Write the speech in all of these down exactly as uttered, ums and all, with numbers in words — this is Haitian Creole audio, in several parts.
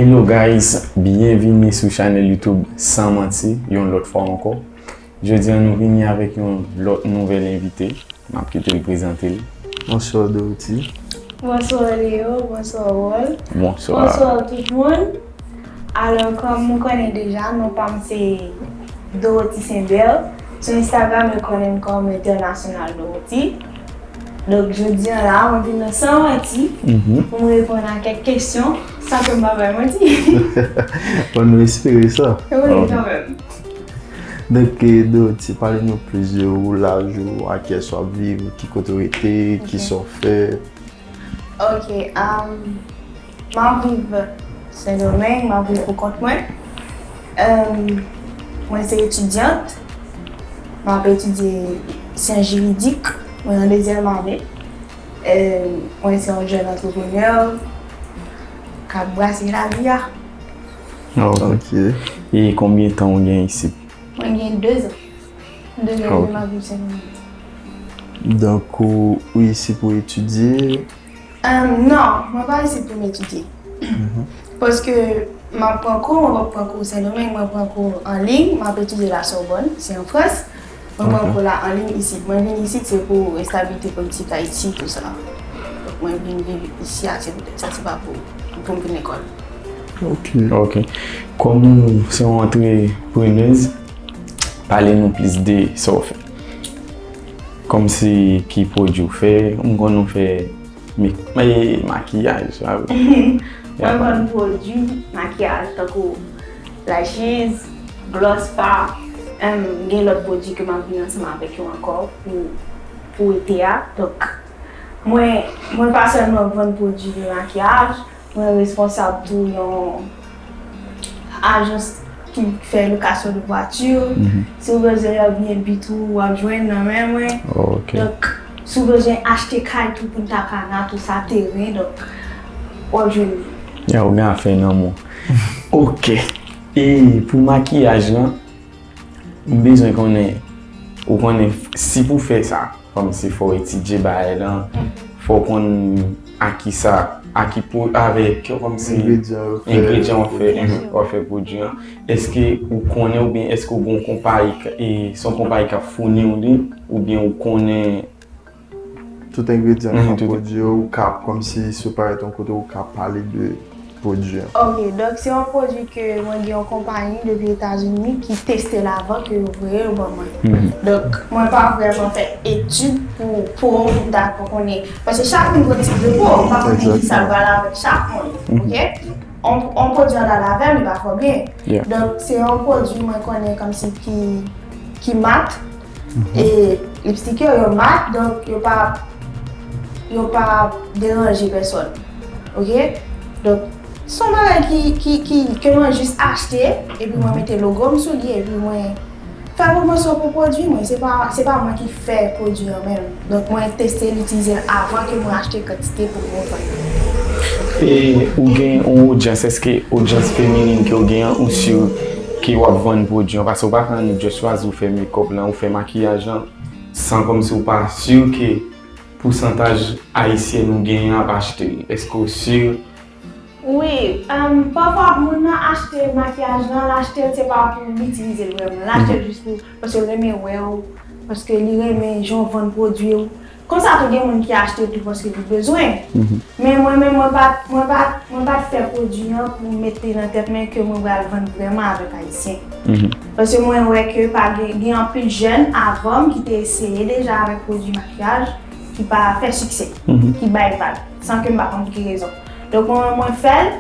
Hello guys, byenvini sou chanèl YouTube San Manti yon lòt fwa ankò. Jodi a nou vini avèk yon lòt nouvèl envite. M ap kite l prezante l. Bonswa Dorothy. Bonswa Leo, bonswa Wol. Bonswa. Bonswa tout moun. Alò, kòm nou konnen deja, non pa m se Dorothy Saint-Bert. Sou Instagram, yo konnen m kòm International Dorothy. Donk, jodi a la, mwen vin nan San Manti Mhm. pou m reponn a kèk kesyon, san ke m pa bay manti. Bon, nou espere sa. Wi, Ok. kanmenm. Donk, eh, Dorothy, pale nou plis de ou, laj ou, a ki w ap viv, ki kote w rete, ki Ok. sa w fè. Ok, um, m ap viv Sendomeng, m ap viv pou kont mwen. Um, mwen se etidyant, m ap etidye syans jiridik, mwen nan dezyèm ane. Um, mwen se yon jèn antreprenè k ap brase lavi a. Ok. E konbyen tan w gen isit? Mwen gen de zan. De zan Ok. ke m ap viv Sendomeng. Donk, ou, ou isit pou etidye? Um, non, mwen pa isit pou m etidye. Paske m ap pran kou, mwen pa pran kou Sendomeng, mwen pran kou an liy, m ap etidye la Sorbonne, se an Frans. Mwen pran Ok. kou la an liy isit. Mwen vin isit se pou estabilite politik Ayiti, tou sa. Donk mwen vin viv isi a, se poutèt sa, se pa pou, pou m vin lekòl. Ok. Ok. Kòm ou se yon antreprenèz, pale nou plis de sa w fè. Kòmsi ki pwodui w fè, m konn ou fè mek-, e, makiyaj, sa vre. Mwen vann pwodui makiyaj tankou lashes, gloss, fard, em, gen lòt pwodui ke m ap vin ansanm avèk yo ankò pou, pou ete a. Donk, mwen, mwen pa sèlman vann pwodui de makiyaj, mwen responsab tou yon ajans ki fè lokasyon de vwati. Mhm. Si w bezwen Airbnb tou, w ap jwenn nan men mwen. Ok. Donk, si w bezwen achte kay tou, Punta Cana, tou sa, teren, donk, w ap jwenn li. Ya, ou gen afè nan men w. Ok. E pou makiyaj lan, m bezwen konnen, ou konnen si pou fè sa, kòmsi fò w etidye bagay lan, fò w konn a ki sa, a ki pou, avèk, kòmsi Engredyan yo fè. Engredyan w fè, Bien sûr. W fè pwodui an. Èske ou konnen oubyen èske ou gen yon konpayi k-, e, se yon konpayi k ap founi w li, oubyen ou konnen Tout engredyan Mhm, nan tout. Pwodui yo, ou ka, kòmsi si w parèt yon kote, ou ka pale de pwodui an. Ok, donk se yon pwodui ke mwen gen yon konpayi depi Etazini ki teste l avan ke yo voye l ban mwen. Mhm. Donk, mwen pa vrèman fè etid pou, pou m dakò konnen. Paske chak moun gen tip de po, ou pa konnen ki sa l pral avèk chak moun. Ok? On, on pwodui ann al avè m, li pa twò byen. Yeah. Donk, se yon pwodui mwen konnen kòmsi ki, ki mat. E lipstik yo, yo mat, donk yo pa, yo pa deranje pèsòn. Ok? Donk, se yon bagay ki, ki, ki, ke mwen jis achte, epi mwen mete logo m sou li, epi mwen fè pwomosyon pou pwodui mwen. Se pa, se pa mwen ki fè pwodui an menm. Donk, mwen teste l, itilize l avan ke mwen achte kantite pou mwen vann. E ou gen yon odyans, èske odyans feminin ke w gen an, ou si ke w ap vann pwodui an? Paske w pa ka annik just chwazi ou fè makeup lan, ou fè makiyaj lan, san kòmsi ou pa si ke pousantaj ayisyèn ou genyen ap achte l. Èske w si? Wi, um, pafwa moun nan achte makiyaj lan, l achte l se pa pou l itilize l vrèman. L achte l jis pou, paske l renmen wè w, paske li renmen jan w vann pwodui w. Konsa tou gen moun ki achte tou paske li bezwen. Men mwen menm, mwen pa, mwen pa, mwen pa t fè pwodui an pou m mete nan tèt mwen ke mwen pral vann vrèman avèk ayisyen. Paske mwen wè ke pa gen, gen anpil jèn avan m ki te eseye deja avèk pwodui makiyaj ki pa fè siksè, ki bay vag, san ke m pa konn pou ki rezon. Donk mwen, mwen fè l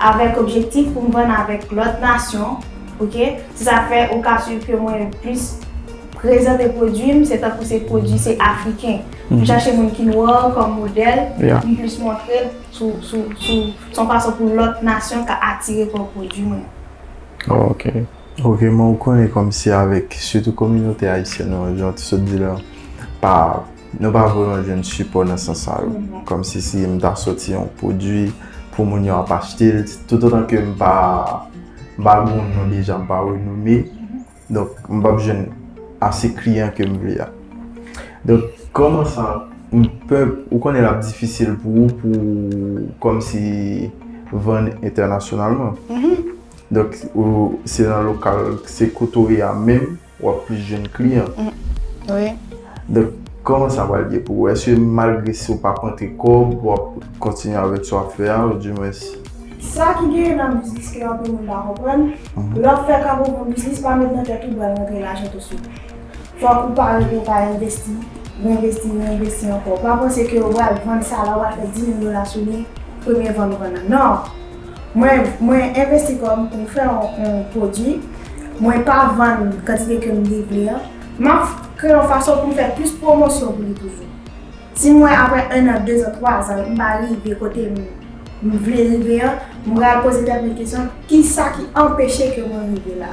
avèk objektif pou m vann avèk lòt nasyon, ok? Se sa fè ou ka swiv ke mwen plis prezante pwodui m, se tankou se pwodui se afriken. M chache moun ki nwa kòm modèl, Yeah. m plis montre l sou, sou, sou, se yon fason pou lòt nasyon ka atire pa pwodui mwen. Ok. Ok, men ou konnen kòmsi avèk, sitou kominote ayisyèn nan, jan w te sot di la, pa, nou pa vrèman jwenn sipò nan sans sa yo. Kòmsi si m ta sòti yon pwodui pou moun yo ap achte l, toutotan ke m pa, m pa gen yon non deja, m pa renome, donk m p ap jwenn ase kliyan ke m vle a. Donk, kòman sa, m pè, ou konnen l ap difisil pou ou, pou kòmsi vann entènasyonalman. Donk, ou, se nan lokal, se kote w ye a menm, w ap plis jwenn kliyan. Wi. Donk, kòman sa pral ye pou ou? Èske malgre si w p ap rantre kòb, w ap kontinye avèk sa w ap fè a, oudimwens? Sa ki genyen nan biznis ke anpil moun pa konprann, lè w ap fè kab ou bon biznis, pa met nan tèt ou w pral rantre lajan tousuit. Fòk ou pare pou w pa envesti, reenvesti, reenvesti ankò. Pa panse ke ou pral vann sa la, ou pral fè dis mil dola sou li, premye vann ou vann nan. Non! Mwen, mwen envesti kòb pou m fè yon, yon pwodui, mwen pa vann kantite ke m te vle an. M ap kreye yon fason pou m fè plis pwomosyon pou li toujou. Si m wè apre en an, de zan, twa zan, m pa rive kote m, m vle rive an, m pral poze tèt mwen kesyon, kisa ki anpeche ke mwen rive la?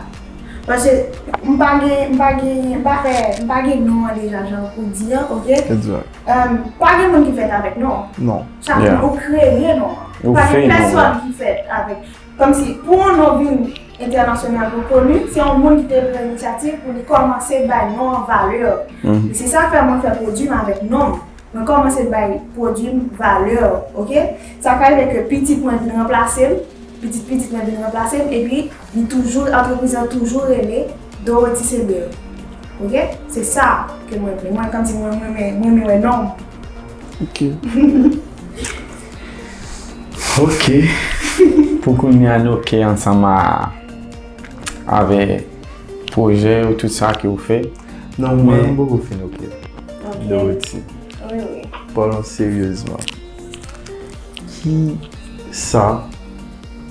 Paske m pa gen, m pa gen, m pa fè, m pa gen non an deja, jan ou di an, oke? Exact. Em, pa gen moun ki fèt avèk non. Non. Chak moun ou kreye non an. Ou pa gen pèsòn ki fèt avèk. Kòmsi, pou yon non vin entènasyonal, pou koni, se yon moun ki te pran inisyativ pou li kòmanse bay non an valè. E se sa k fè mwen fè pwodui m avèk non m. Mwen kòmanse bay pwodui m valè, oke? Sa ka rive ke pitit mwen vin ranplase m, pitit pitit mwen vin ranplase m, epi li toujou, antrepriz lan toujou rele Dorothy Sebert. Oke? Se sa ke mwen vle. Mwen, kòmsi mwen, mwen, mwen, mwen, mwen wè non m. Ok. Ok. Pou kounye a, nou ok ansanm a, avè pwojè yo, tout sa ke w fè. Non, mwen, mwen poko fin ok. Ok. Dorothy. Wi, wi. Pale seryezman. Ki sa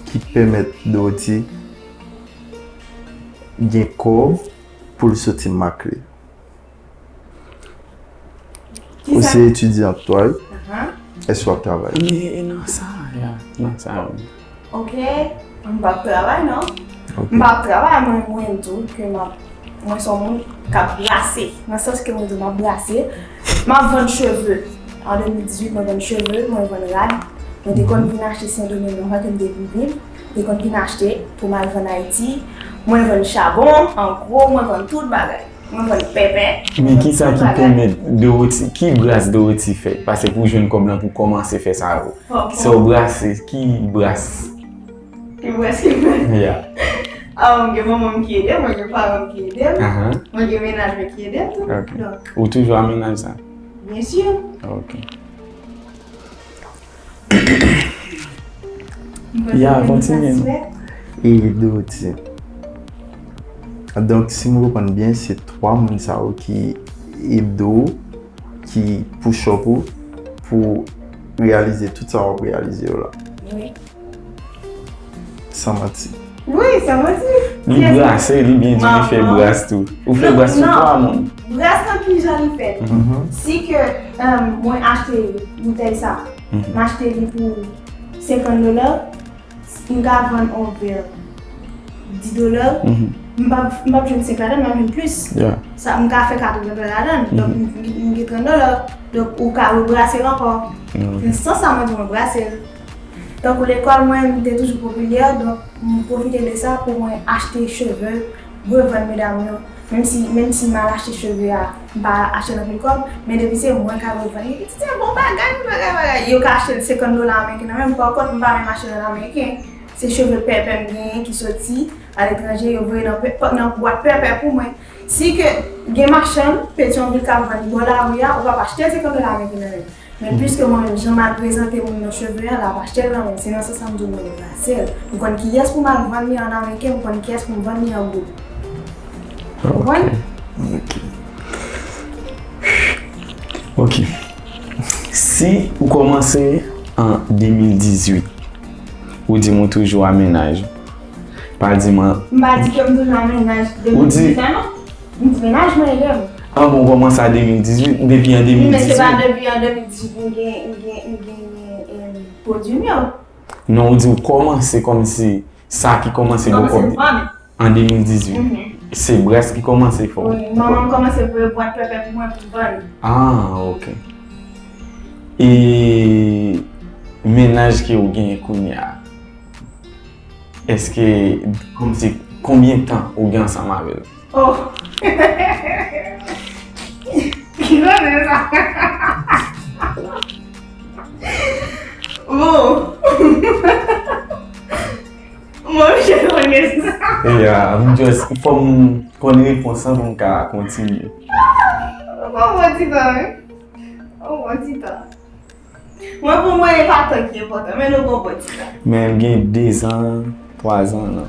ki pèmèt Dorothy gen kòb pou l soti Maclay? Ou se etidyant, wi? Èske w ap travay? E, e nan sa, ya, nan sa, wi. Ok, m p ap travay, non. Ok. M p ap travay, mwen, mwen di w ke m ap, mwen se yon moun k ap brase. Nan sans ke mwen di w m ap brase. M ap vann cheve. An de mil dizuit, mwen vann cheve, mwen vann rad. Mwen te konn vin achte Sendomeng nan, kote m te vin viv. Mwen te konn vin achte pou m al vann Ayiti. Mwen vann chabon, an gwo, mwen vann tout bagay. Mwen vann pèpè. Men kisa ki pèmèt Dorothy, ki bras Dorothy fè? Paske pou jwenn kòb lan pou kòmanse fè sa yo. Se yon bras, ki bras? Ki bras ki fè? Yeah. Ah, mwen gen manman m ki ede m, mwen gen paran m ki ede m, mwen gen mennaj mwen ki ede m tou. Ok. Donk. Ou toujou a mennaj sa? Byen si. Ok. Ya, kontinye non. E Dorothy. Donk, si m konprann byen, se twa moun sa yo ki ede w, ki push up ou pou reyalize tout sa w ap reyalize yo la. Wi. San manti. Wi, san manti. Li brase, li byen di, li fè bras tou. Ou fè bras sou twa moun. Bras lan kijan li fèt? Si ke, euh, mwen achte boutèy sa, m achte li pou senkant dola, m ka vann yon vè dis dola, m p ap, m p ap jwenn senk ladan, m ap jwenn plis. Sa, m ka fè katreven dola ladan, donk m, m, m gen trant dola. Donk ou ka rebrase l ankò. Se sans sa mwen di mwen brase l. Tankou lekòl mwen, m te toujou popilyè, donk m pwofite de sa pou mwen achte cheve, revann medam yo. Menm si, menm si m al achte cheve a, m pa achte l anpil kòb, men depi se mwen k al revann li, li di se bon bagay, bagay, bagay. Yo ka achte l senkant dola ameriken nan men m, pa kont m pa menm achte l an ameriken. Se cheve pèpè m genyen ki soti aletranje, yo voye nan pè-, nan bwat pèpè pou mwen. Si ke gen machann Petyonvil k ap vann li bò lari a, ou p ap achte l senkant dola ameriken nan men l. Men piske mwen menm, jan m al prezante moun nan cheve a, l ap achte l nan men m. Se nan sans sa m di w mwen brase l. M konn kiyès pou m al vann li an ameriken, m konn kiyès pou m vann li an goud. Ou konprann? Ok. Ok. Si ou kòmanse an de mil dizuit, ou di m ou toujou a mennaj. Pa di mwen. M pa di ke m toujou a mennaj de mil dizuit la, non. M di mennaj mwen ye m. An bon, kòmanse a de mil dizuit, depi an de mil dizuit. Wi, men se pa depi an de mil dizuit m gen, m gen, m gen, em, pwodui m yo. Non, ou di ou kòmanse kòmsi sa ki kòmanse bò kòb. Kòmanse vann. An de mil dizuit. Se bras ki kòmanse fè w. Wi, manman m kòmanse voye bwat pèpè pou mwen pou m vann. Ah, ok. E mennaj ke ou genyen kounye a, èske, kòmsi, konbyen tan ou gen ansanm avè l? Oh! Ki koze sa? Bon. Yeah, m just, fò m konn repons lan pou m ka kontinye. Ou pran bon ti tan, wi. Ou pran bon ti tan. Mwen, pou mwen, e pa tan ki enpòtan, men nou pran bon ti tan. Men m gen dezan, twazan la.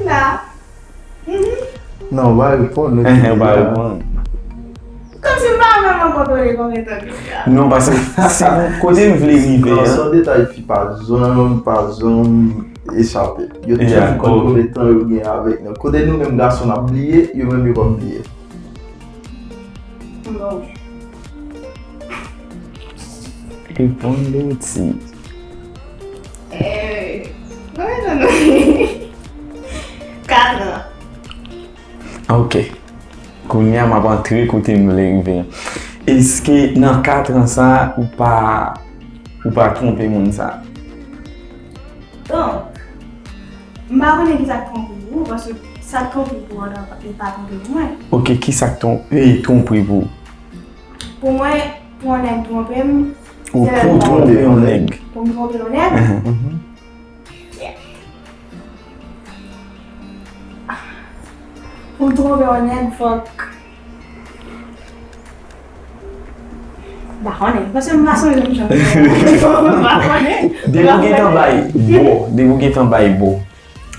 La. Non, ou pa reponn, nou te di la. Kòmsi m pa vrèman kontwole konbyen tan ke m gen. Non, paske si kote m vle rive an. San detay, fi pa janm, pa janm echape. Yo toujou konn konbyen tan yo gen avèk nou. Kote nou menm gason n ap bliye, yo menm yo p ap bliye. Non. Reponn Dorothy. Eh, non, non, non. Kat an. Ok. Kounye a m ap antre kote m vle rive an. Èske nan kat an sa a, ou pa ou pa twonpe moun sa a? Donk, m pa konnen kisa k twonpe pou ou, paske sa k twonpe pou ou an, li pa twonpe pou mwen. Ok, kisa k twon- e, twonpe pou ou? Pou mwen, pou yon nèg twonpe m, Ou pou twonpe yon nèg. Pou m twonpe yon nèg? Mhm. Pou m twonpe yon nèg, fòk. M pa konnen. Paske m pa sonje m janm. M pa konnen. Depi w gentan bay bò, depi w gentan bay bò,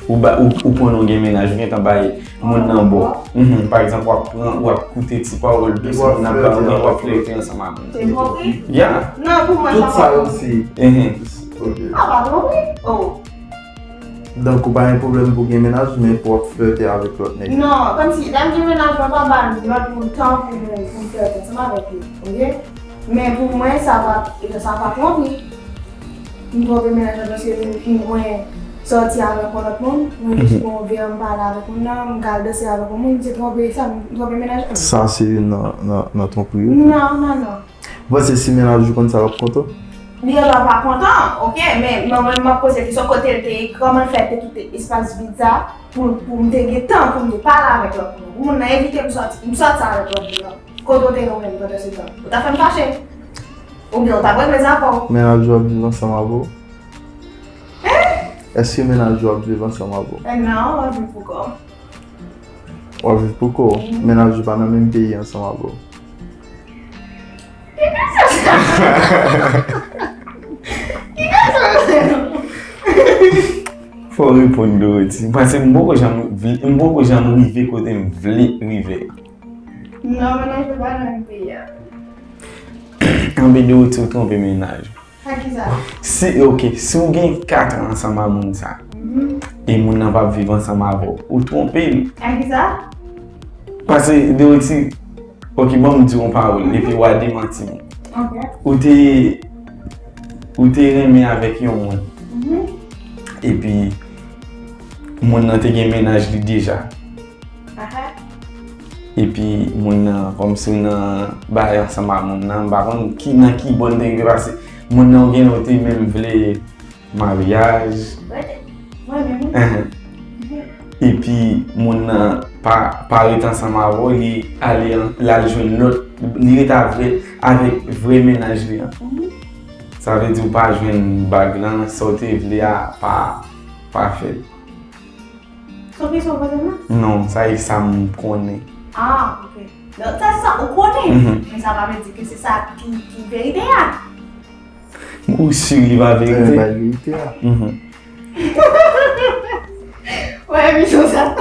ou, ba, ou, ou konn ou gen mennaj, ou gentan bay moun nan bò. Mhm. Pa egzanp, w ap pran, w ap koute ti pawòl dousman, moun nan ap ba w, w ap flète ansanm ak moun. Se twonpe? Yeah. Non, pou mwen, Tout sa yo se Mhm. Ok. A, pa twonpe? Oh. Donk, ou pa gen pwoblèm pou gen mennaj, men pou w ap flète avèk lòt nèg. Non, kòmsi, lè m gen mennaj, mwen pa ba lòt moun tan pou nou, pou m flète ansanm avèk li, ok? Men pou mwen, sa pa, sa pa twonpe. M twonpe mennaj la paske m, m, mwen sòti avèk yon lòt moun, mwen jis pran yon vè, m pale avèk moun nan, m kal danse avèk yon moun, se twonpe sa, m twonpe mennaj la. Sa se youn nan, nan, nan twonpri yo. Non, non, non. Ou panse si mennaj ou konn sa, l ap kontan? Li gentan pa kontan, ok, men mwen menm m ap poze kesyon kote l te ye, kòman l fè te kite espas vid sa pou, pou m te gen tan pou m te pale avèk lòt moun. Pou moun nan envite m sòti, m sòti avèk lòt moun nan. Kote w te ye ou menm pandan se tan? Ou ta fè m fache. Oubyen ou t ap regle zafè w. Mennaj ou ap viv ansanm avè w? Èske mennaj ou ap viv ansanm avè w? Eh non, w ap viv pou kò w. W ap viv pou kò w. Mennaj ou pa nan menm peyi ansanm avè w? Ki kesyon sa? Ki kesyon sa? Fò w reponn Dorothy. Paske m poko janm vle, m poko janm rive kote m vle rive. Non, mennaj mwen pa nan menm peyi a. Anben Dorothy, ou twonpe mennaj ou. Ak kisa? Si, ok, si w gen kat an ansanm ak moun sa, e moun nan p ap viv ansanm avè w, ou twonpe l. Ak kisa? Paske Dorothy, ok, ban m di w yon pawòl, epi w a demanti m. Ok. Ou te, ou te renmen avèk yon moun, Mhm. epi moun nan te gen mennaj li deja. Aha. Epi moun nan, kòmsi w nan bay ansanm ak moun nan, m pa konn ki, nan ki bò n te rive, paske moun nan ou gen lè w te menm vle maryaj. Mwen menm, wi. Enhen. Epi moun nan pa, pa ret ansanm avè w, li ale an, l al jwenn lòt, li ret avè, avèk vrè mennaj li an. Mhm. Sa vle di ou pa jwenn bag lan, sa w te vle a pa, pa fèt. Se yon kesyon w poze m nan? Non, sa e sa m konnen. Ah, ok. Donk, sa, sa ou konnen, Mhm. men sa pa vle di ke se sa ki, ki verite a. Ou si li pa Mwen verite? bay verite a. Mhm. Wè, emisyon sa.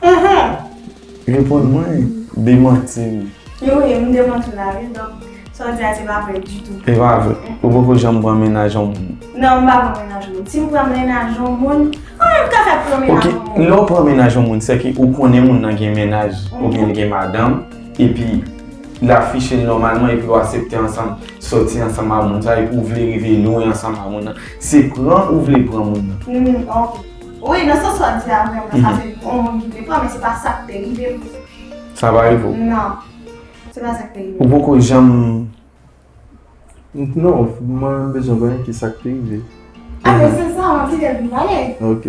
Aha. Reponn mwen, demanti m. Yo, wi, m demanti w la, wi. Donk, sa w di a, se pa vre ditou. Se pa vre. Ou poko janm pran mennaj yon moun. Non, m pa pran mennaj yon moun. Si m pran mennaj yon moun, kòman m ka fè pran mennaj Ok, yon moun? Lè w pran mennaj yon moun, se ke ou konnen moun nan gen mennaj, oubyen l gen madanm, epi l afiche l nòmalman, epi w aksepte ansanm, sòti ansanm ak moun sa, epi w vle rive lwen ansanm ak moun nan. Se pran ou vle pran moun nan. Hmm, ok. Wi, nan sans sa w di a, vrèman, sa se yon moun ki vle pran, men se pa sa k te rive m. Sa pa rive w? Non. Se pa sa k te rive m. Ou poko janm Non, mwen menm bezwen konnen ki sa k te rive. Ah, men se sa, mwen kite l pou m pale. Ok.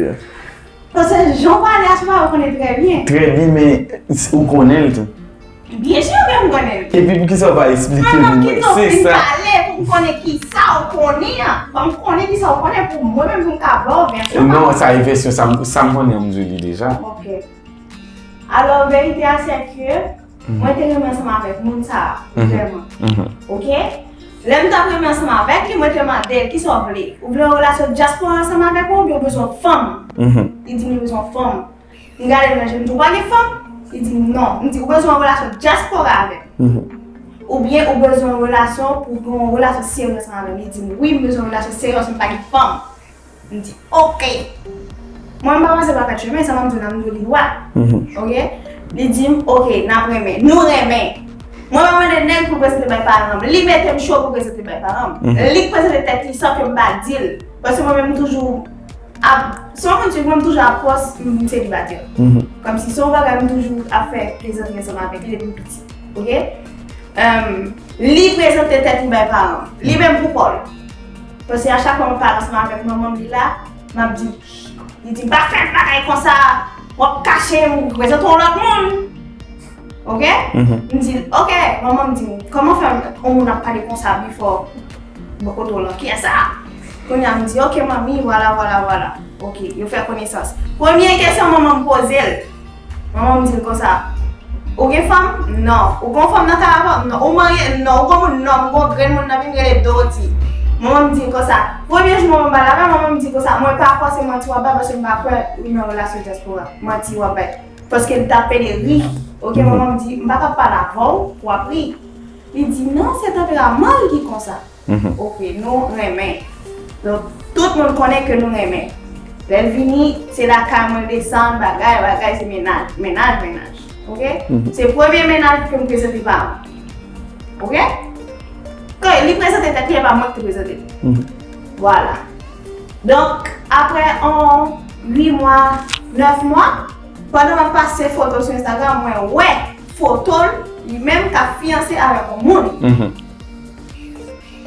Paske jan w pale a, se pa ou konnen trè byen. Trè byen, men ou konnen l tou. Byen si w gen m konnen l. Epi poukisa w pa eksplike nou? Mwen, se sa. Mwen kite w fin pale pou m konnen ki sa w konnen an. Ban m konnen ki sa w konnen pou mwen menm pou m ka ba w vèsyon pa mwen. Non, sa e vèsyon sa m, sa m konnen an, m di w li deja. Ok. Alò, verite a se ke mwen te renmen ansanm avèk moun sa a, vrèman. Ok? Lè m t ap renmen ansanm avèk li, mwen te mande l, kisa w vle? Ou vle yon relasyon dyaspora ansanm avèk mwen oubyen w bezwen yon fanm? Li di m li bezwen yon fanm. M gade l nan je m, m di, ou pa gen fanm? Li di m non. M di, ou bezwen yon relasyon dyaspora avè m? Oubyen ou bezwen yon relasyon pou gen yon relasyon serye ansanm avè m? Li di m, wi, m bezwen yon relasyon serye paske m pa gen fanm. M di, ok. Mwen, m pa pase pa kat chemen, sa m ap di w la, m di w li dwat. Ok? Li di m, ok, n ap renmen. Nou renmen. Mwen pa mande nèg pou l prezante bay paran m. Li mete m cho pou l prezante bay paran m. Li k prezante tèt li san ke m pa di l. Paske mwen menm, m toujou ap, si yon moun swiv mwen, m toujou ap pòs, m selibatè. Kòmsi se yon bagay m toujou ap fè plezantri ansanm avèk li depi m piti. Ok? Em, li prezante tèt li bay paran m. Li menm pou kò l. Paske a chak fwa m ap pale ansanm avèk manman m, li la, m ap di, li di m, pa fè bagay konsa, w ap kache m, prezante yon lòt moun. Ok? M di l, ok, manman m di m, kòman fè yon moun ap pale konsa bifò bò kote w lan? Kiyès sa? Kounye a m di, ok, manmi, vwala, vwala, vwala. Ok, yo fè konesans. Premye kesyon manman m poze l, manman m di l konsa, ou gen fanm? Non. Ou gen fanm nan kay avè w? Non. Ou marye? Non. Ou gen moun? Non. M gen yon grenn moun nan vi m rele Dorothy. Manman m di l konsa, premye jou manman m pale avè l, manman m di l konsa, mwen pa kwè se manti w ap bay paske m pa kwè ou nan relasyon dyaspora. Manti w ap bay. Paske l t ap pede ri. Ok, manman m di, m pa t ap pale avè w pou w ap ri. Li di, non, se tanperaman l ki konsa. Ok, nou renmen. Donk, tout moun konnen ke nou renmen. Lè l vini, se lakay mwen l desann, bagay, bagay, se mennaj, mennaj, mennaj. Ok? Se premye mennaj ke m prezante paran m. Ok? Ke li prezante tèt li, e pa mwen ki te prezante l. Vwala. Donk, apre on uit mwa, nèf mwa, pandan m ap pase foto l sou Instagram, mwen wè foto l, li menm k ap fiyanse avèk yon moun.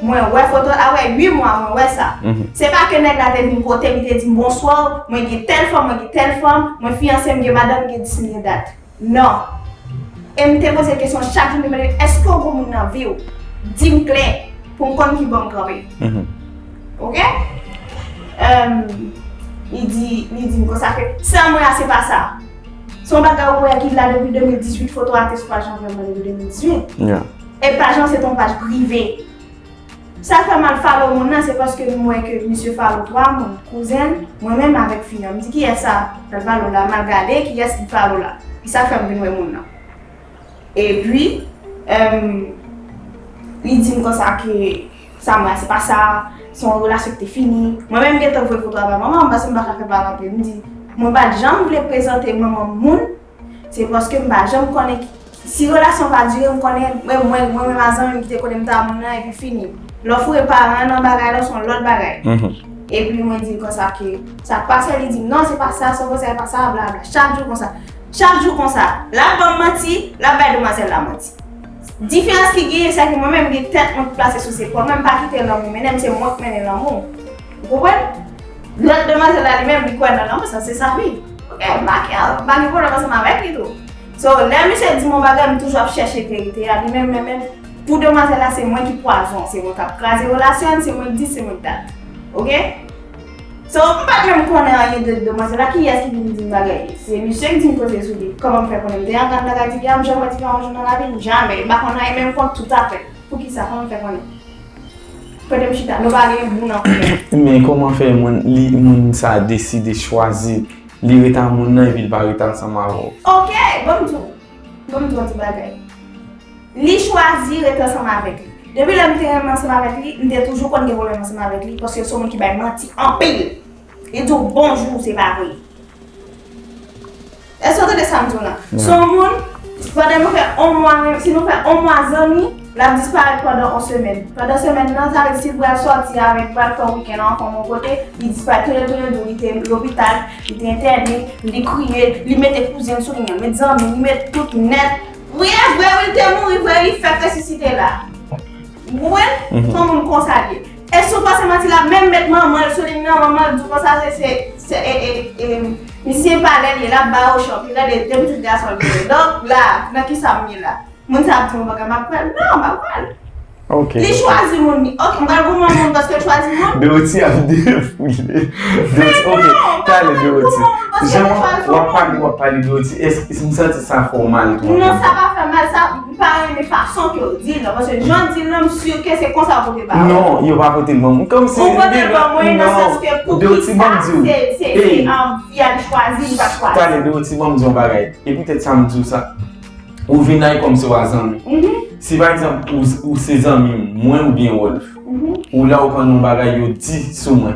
Mwen wè foto l, apre uit mwa, mwen wè sa. Se pa ke nèg la te vin kote m, li te di m, bonswa, mwen gen tèl fanm, mwen gen tèl fanm, mwen fiyanse, m gen madanm, m gen dis, m gen dat. Non. E m te poze l kesyon chak jou, m te mande l, èske w gen moun nan vi w? Di m klè, pou m konn ki bò m kanpe. Ok? Em, li di, li di m konsa ke, sa m wè a, se pa sa. Se yon bagay ou wè ki la depi de mil dizuit, foto a te sou paj lan vrèman depi de mil dizuit. E paj lan se te yon paj prive. Sa fè m al follow moun nan, se paske m wè ke misye follow twa moun, kouzen l, mwen menm avèk fi an. M di, kiyès sa k ap follow la? M al gade kiyès ki follow la. E sa fè m vin wè moun nan. Epi, em, li di m konsa ke sa m wè se pa sa, se yon relasyon ki te fini. Mwen menm, m gentan voye foto a bay manman m, paske m pa ka fè pale anpil. M di, mwen pa t janm vle prezante manman m moun, se paske m pa janm konnen ki, si relasyon pa dire, m konnen, mwen, mwen, mwen menm a zanmi m kite kote m ta moun nan, epi fini. Lè w foure paran an nan bagay la, se yon lòt bagay. Epi mwen di l konsa ke sa k pase, li di m, non, se pa sa, se konsa, se pa sa, bla, bla. Chak jou konsa. Chak jou konsa. L ap ban m manti, l ap bay demwazèl la manti. Diferans ki genyen, se ke mwen menm, m gen tèt mwen ki plase sou zepòl mwen, m pa kite lanmou mennen m, se mwen k mennen lanmou. Ou konprann? Lòt demwazèl la, li menm, li kwè nan lanmou, sa se sa vi. Ok, m pa kè, m pa gen pwoblèm ansanm avèk li tou. So, lè misye di m yon bagay, m toujou ap chèche verite a, li menm, menm, menm, pou demwazèl la, se mwen ki pwazon, se mwen k ap kraze relasyon, se mwen k dis, se mwen k dat. Ok? So, m pa t menm konnen anyen de demwazèl la, kiyès ki vin di m bagay? Se misye ki di m koze sou li. Kòman m fè konnen? M te antann nan kay Divya, m janm wè Divya yon jou nan lavi m? Jamè. M pa konn anyen, men m konn tout afè. Poukisa? Kòman m fè konnen? Kote m chita, nou pa gen moun ankò. Men kòman fè moun, li, moun sa a deside chwazi li ret a moun nan epi li pa ret ansanm avè w? Ok, ban m di w. Ban m di w yon ti bagay. Li chwazi ret ansanm avèk li. Depi lè m te renmen ansanm avèk li, m te toujou konn gen pwoblèm ansanm avèk li, paske l se yon moun ki bay manti anpil. Li di w bonjou, se pa vre. Èske w tande sa m di w la? Se yon moun, pandan nou fè yon mwa, si nou fè yon mwa zanmi, l ap disparèt pandan yon semèn. Pandan semèn nan, sa vle di si l pral sòti avèk, pral fè wikenn ansanm yon kote, li disparèt. Tounen, tounen, di w li te lopital, li te entène, li kriye, li mete kouzen sou li, li met zanmi, li met tout nèt. Wi, e vre, wi, li te mouri vre, li fèk resisite la. Ou konprann? Se yon moun konsa li ye. E si w panse manti la, menm met manman l sou liy nan, manman l di w konsa, se, se, se, e, e, e, misye pa lè l ye, l ap ba yo chòk, li rele de pitit gason l genyen. Donk, la, nan kisa m ye la? Moun sa ap di yon bagay, m ap pral. Non, m ap pral. Ok. Li chwazi moun li. Ok, m pral goumen moun paske l chwazi moun. Dorothy ap defoule. Dorothy, ok, talè Dorothy. Jan w ap pale, w ap pale Dorothy, èske m santi sa fè w mal twòp? Non, sa pa fè mal, sa m pa renmen fason ke w di l lan, paske jan w di l lan, m si ke se konsa yo pote ba ou. Non, yo pa pote l ban mwen. Kòmsi Ou pote l ban mwen nan sans ke pou ki sa, se, se, se, um, fi a li chwazi, li pa chwazi. Talè Dorothy, ban m di yon bagay. E poutèt sa m di w sa. Ou vin la e kòmsi w a zanmi. Si pa egzanp ou, ou se zanmi mwen oubyen Wolf, ou la ou konn yon bagay yo di sou mwen.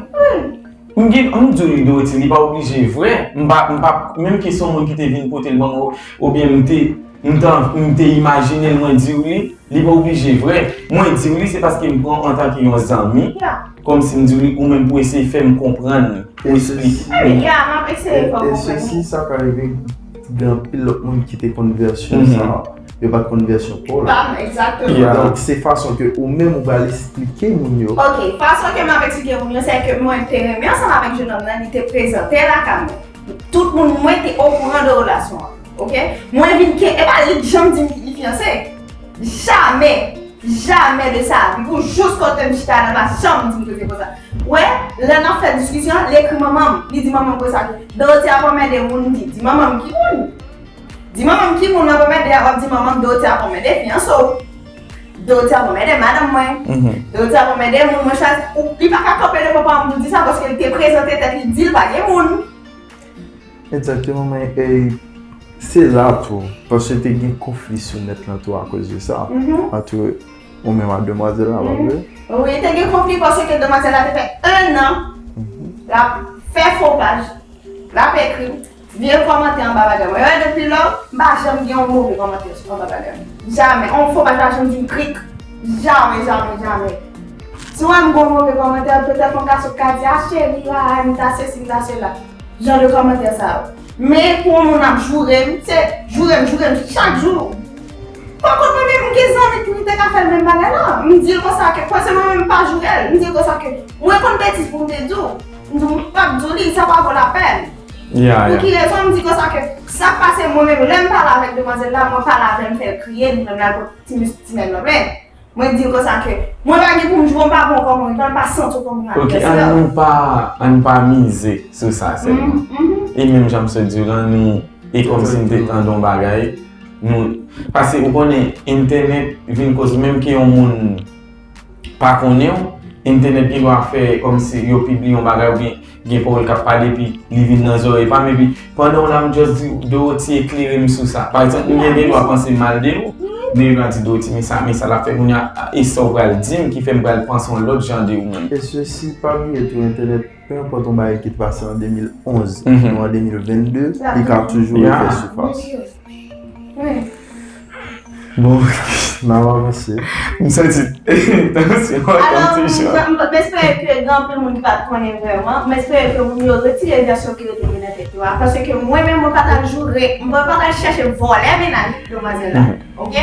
M gen, m di w li Dorothy, li pa oblije vrè. M pa, m pa, menm ke se yon moun ki te vin pote l ban mwen, oubyen m te, m te, m te imajine l, mwen di w li, li pa oblije vrè. Mwen di w li, se paske m pran w antanke yon zanmi. Kòmsi m di w li, ou menm pou eseye fè m konprann, pou esplike. Ya, m ap eseye fè w konprann. E sesi, sa ka rive gen anpil lòt moun ki te konn vèsyon sa, yo pa t konn vèsyon pa w la. Pam, egzakteman. Donk, se fason ke ou menm ou pral esplike moun yo. Ok, fason ke m ap esplike moun yo, se ke mwen te renmen ansanm avèk jenòm nan, li te prezante lakay mwen. Tout moun mwen te okouran de relasyon an. Ok? Mwen vin ke, e pa li k janm di m li fiyanse. Jamè! Jamè de sa. Li pou jous kote m chita la, pa janm di m ke se konsa. Wè, lè n ap fè diskisyon, li ekri manman m. Li di manman m konsa ke Dorothy ap anmède moun, li di manman m ki moun? Di manman m ki moun nan anmède a, w ap di manman m Dorothy ap anmède fiyanse w. Dorothy ap anmède madanm mwen. Dorothy ap anmède moun mwen chwazi. Ou, li pa ka kanpe devan pa m pou di sa paske li te prezante tèt li, di l pa gen moun. Egzakteman, men e, se la tou, paske te gen konfli sou nèt lan tou akoz de sa. Ant ou menm ak demwazèl la, pa vre? Wi, te gen konfli paske demwazèl la te fè en an l ap fè fo paj, l ap ekri vye kòmantè anba bagay mwen. Yo, depi lò, m pa janm gen yon move kòmantè anba bagay mwen. Jamè. Yon fo paj pa janm di m krik. Jamè, jamè, jamè. Si w wè m gen yon move kòmantè, petèt yon gason ka di, a cheri, a, m ta sesi, m ta sela. Jan de kòmantè sa yo. Men pou yon moun ap joure m, se joure m, joure m chak jou. Poko mwen menm m gen zanmi ki te ka fè l menm bagay la. M di l konsa ke, paske mwen menm m pa joure l, m di l konsa ke mwen konn betiz pou m te di w. M di w m p ap di w li, sa pa vo lapèn. Pou ki rezon m di konsa ke sa k pase mwen menm lè m pale avèk demwazèl la, mwen pale avè l m fè l kriye, li menm l al pot ti mis ti nèg nan plen. Mwen di l konsa ke mwen pa gen pou m jwe, m pa bon kòm rival, m pa santi w kòm yon advèsè. Ok, ann nou pa, ann pa mize sou sa sèlman. E menm jan m sot di w lan, nou, e kòmsi m te tande yon bagay, nou, paske ou konnen, entènèt vin koz menm ke yon moun pa konnen w, entènèt gen dwa fè kòmsi yo pibliye yon bagay oubyen gen pawòl k ap pale epi li vin nan zòrèy pa m epi pandan w la m just di w Dorothy eklere m sou sa. Pa egzanp, m gen gen dwa panse mal de ou, men yo va di Dorothy men sa, men sa l ap fè kounye a, e sa w pral di m ki fè m pral panse yon lòt jan de ou menm. E sesi, pa bliye tou entènèt, pe enpòt yon bagay ki te pase an de mil onz, nou an de mil vennde, li ka toujou refè sifas. Bon, n ap avanse. M santi tansyon an konn toujou. Alò, m espere ke gen anpil moun ki pa t konnen vrèman. M espere ke moun yo retire vèsyon ki rete gen nan tèt yo a. Paske mwen menm, mwen pa t al joure, mwen pa t al chèche vòlè mennaj demwazèl la. Ok?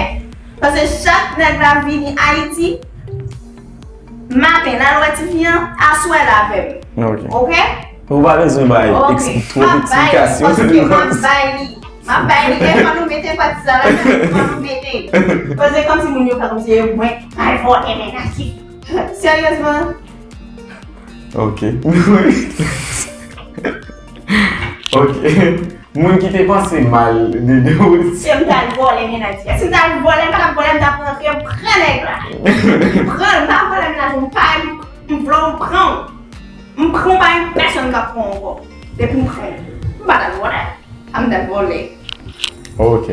Paske chak nèg la vini Ayiti, maten, l al wè tifi an, aswè l avè m. Ok? Ou pa bezwen bay twòp eksplikasyon. Paske m ap bay li. M ap bay li, e fò nou mete pati sa la, fò nou mete. Paske kòmsi moun yo fè kòmsi e mwen k al vòlè mennaj li. Seryezman? Ok. Ok. Moun ki te panse mal de Dorothy. Si m t al vòlè mennaj li. Si m t al vòlè, m pa t ap vòlè, m t ap rantre, m pran nèg la. M pran l, m pa vòlè mennaj ou, m pa, m vle w, m pran w. M pran w pa gen pèsonn k ap pran w ankò. Depi m pran w, m pa t al vòlè. A m t al vòlè. Ok.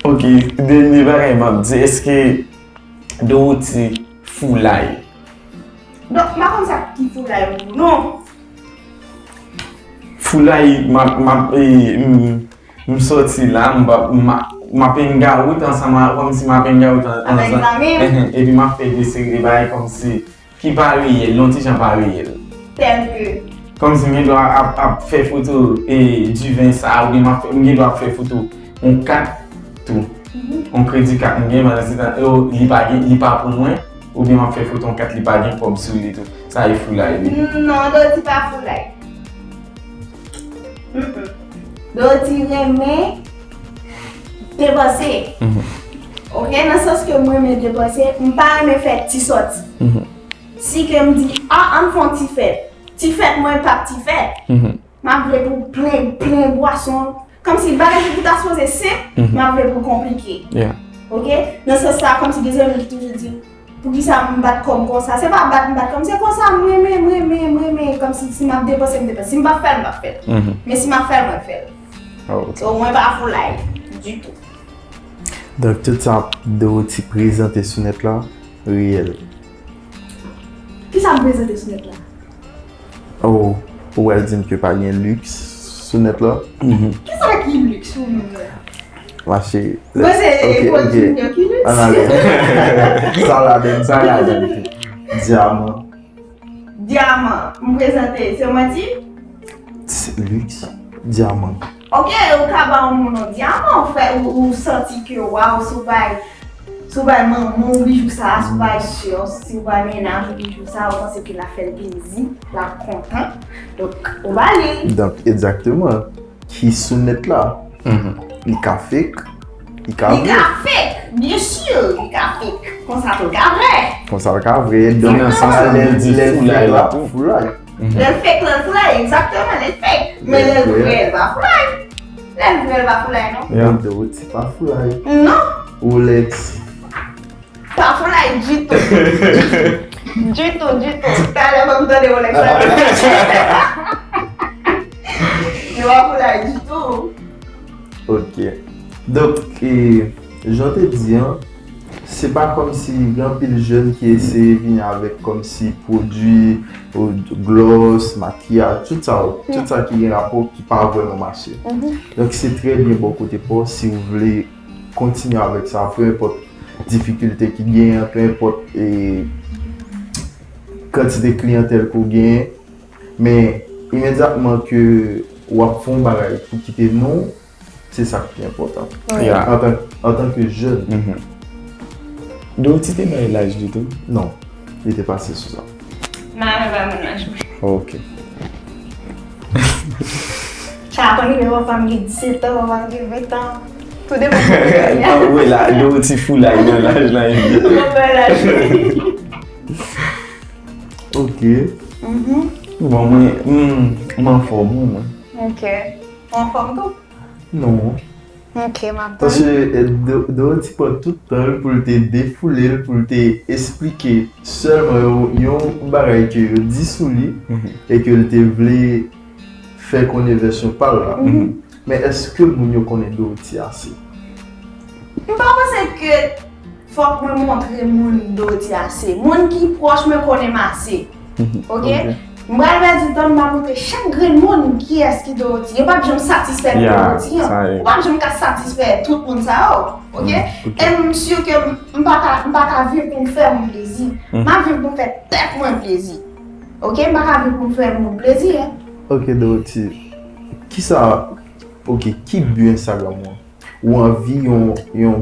Ok, dènye bagay m ap di, èske Dorothy foulay? Non, m pa konn sa ki foulay ou non. Foulay, m ap, m ap, e, m, m sòti la, m ap, m ap, m ap engawout ansanm a, kòmsi m ap engawout an, ansanm. Epi m ap fè de seri de bagay kòmsi ki pa reyèl, yon ti jan pa reyèl. Tèlke. Kòmsi m gen dwa ap, ap fè foto e, diven sa, oubyen m ap fè, m gen dwa ap fè foto yon kat tou. Yon kredi kat m gen, pandan se tan, yo, li pa gen, li pa pou mwen, oubyen m ap fè foto yon kat li pa gen kòb sou li tou. Sa e foulay li. Non, Dorothy pa foulay. Mm-mm. Dorothy renmen depanse. Ok, nan sans ke mwen renmen depanse, m pa renmen fè ti sòti. Si ke m di, a, ann fè yon ti fèt. Ti fèt mwen p ap ti fèt. M ap vle pou plen, plen bwason. Kòmsi bagay ki pou ta sipoze senp, m ap vle pou konplike. Ok? Nan sans sa, kòmsi gen zanmi ki toujou di, poukisa m bat kò m konsa? Se pa bat m bat kò m, se konsa m renmen, m renmen, m renmen. Kòmsi si m ap depanse, m depanse. Si m p ap fè l, m p ap fè l. Men si m ap fè l, mwen fè l. So, mwen pa foulay ditou. Donk, tout sa Dorothy prezante sou nèt la, reyèl. Kisa m prezante sou nèt la? Oh, ou pral di m ke pa gen liks sou nèt la? Kisa ki liks pou mwen? Mache. Mwen se Edward Junior ki liks. Ann ale. Sa ladann, sa ladann. Dyaman. Dyaman. M prezante, se manti? Liks. Dyaman. Ok, ou ka ba yon moun yon dyaman, ou fè, ou, ou santi ke, waw, si w bay, si w bay manman w bijou sa, si w bay sè w, si w bay mennaj ou bijou sa, ou panse ke l ap fè l plezi, l ap kontan. Donk, ou ba li l. Donk, egzakteman. Ki sou nèt la. Li ka fake, li ka Li vre. Ka fake, byen si, li ka fake. Konsa tou l ka vrè. Konsa l ka vre. Donk, Nan sans la, lè li di lè l foulay fake la. La foulay. Lè l fake, lè l foulay, egzakteman, lè l fake. Men lè l vrè, l pa foulay. Lè l vrè, l pa foulay, non. Donk, Dorothy pa foulay. Non, Rolex. pa foulay ditou. Ditou, ditou. Talè, mwen m tande Rolex la. Li pa foulay ditou. Ok. Donk, e, jan w te di an, se pa kòmsi gen anpil jèn ki eseye vini avèk kòmsi pwodui, ou, gloss, makiyaj, tout sa, tout sa ki gen rapò ki pa vrèman mache. Donk, se trè byen bò kote pa w si w vle kontinye avèk sa, peu importe difikilte ki genyen, peu importe, e, kantite kliyantèl ke w genyen, men imedyatman ke w ap fè yon bagay pou kite non w, se sa k pi enpòtan. Yeah. Antan, antanke jèn. Dorothy te bay laj li tou? Non, li te pase sou sa. M pa renmen bay moun laj mwen. Ok. Sa konn rive, pafwa m gen disèt an, pafwa m gen ven an. Tou depann de moun. Wi, la, Dorothy foulay nan laj la. Mwen bay laj mwen. Ok. Bon, mwen, m, m anfòm, wi, mwen. Ok. Ou anfòm tou? Non. Ok, m ap Paske tann. eh, Do- Dorothy pran tout tan l pou l te defoule l, pou l te esplike sèlman yon, yon bagay ke yo di sou li e ke l te vle fè konnen vèsyon pa l la. Men èske moun yo konnen Dorothy ase? M pa panse ke fòk mwen montre moun Dorothy ase. Moun ki pwòch mwen konnen m ase. Ok? Ok. M pral pèdi tan, m pral montre chak grenn moun kiyès ki Dorothy. Yo p ap janm satisfè Yeah, Dorothy an. sa e. Ou p ap janm ka satisfè tout moun sa yo. Ok? Ok. E m si ke m, m pa ka, m pa ka viv pou m fè moun plezi. M ap viv pou m fè tèt mwen plezi. Ok? M pa ka viv pou m fè moun plezi. Ok, Dorothy. Kisa, ok, ki bi Instagram ou an? Ou anvi yon, yon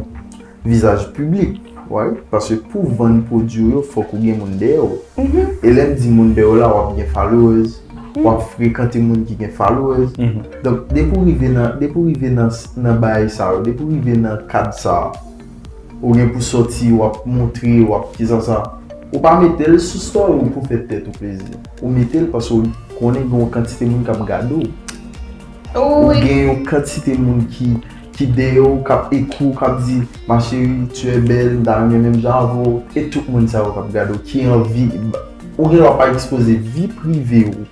vizaj piblik, right? Paske pou vann pwodui w yo, fòk ou gen moun dèyè w. E lè m di moun dèyè w la, w ap gen followers, w ap frekante moun ki gen followers. Donk, depi w rive nan, depi w rive nan, nan bagay sa yo, depi w rive nan kad sa, ou gen pou sòti, w ap montre, w ap kisa sa. Ou pa mete l sou story w pou fè tèt ou plezi. Ou mete l paske w konnen gen yon kantite moun k ap gade w. Ou Wi. Gen yon kantite moun ki, ki dèyè w, k ap ekri w, k ap di, ma chérie, tu es belle, m ta renmen menm jan avè w. E tout moun sa yo k ap gade w, ki anvi, ou gen dwa pa ekspoze vi prive w.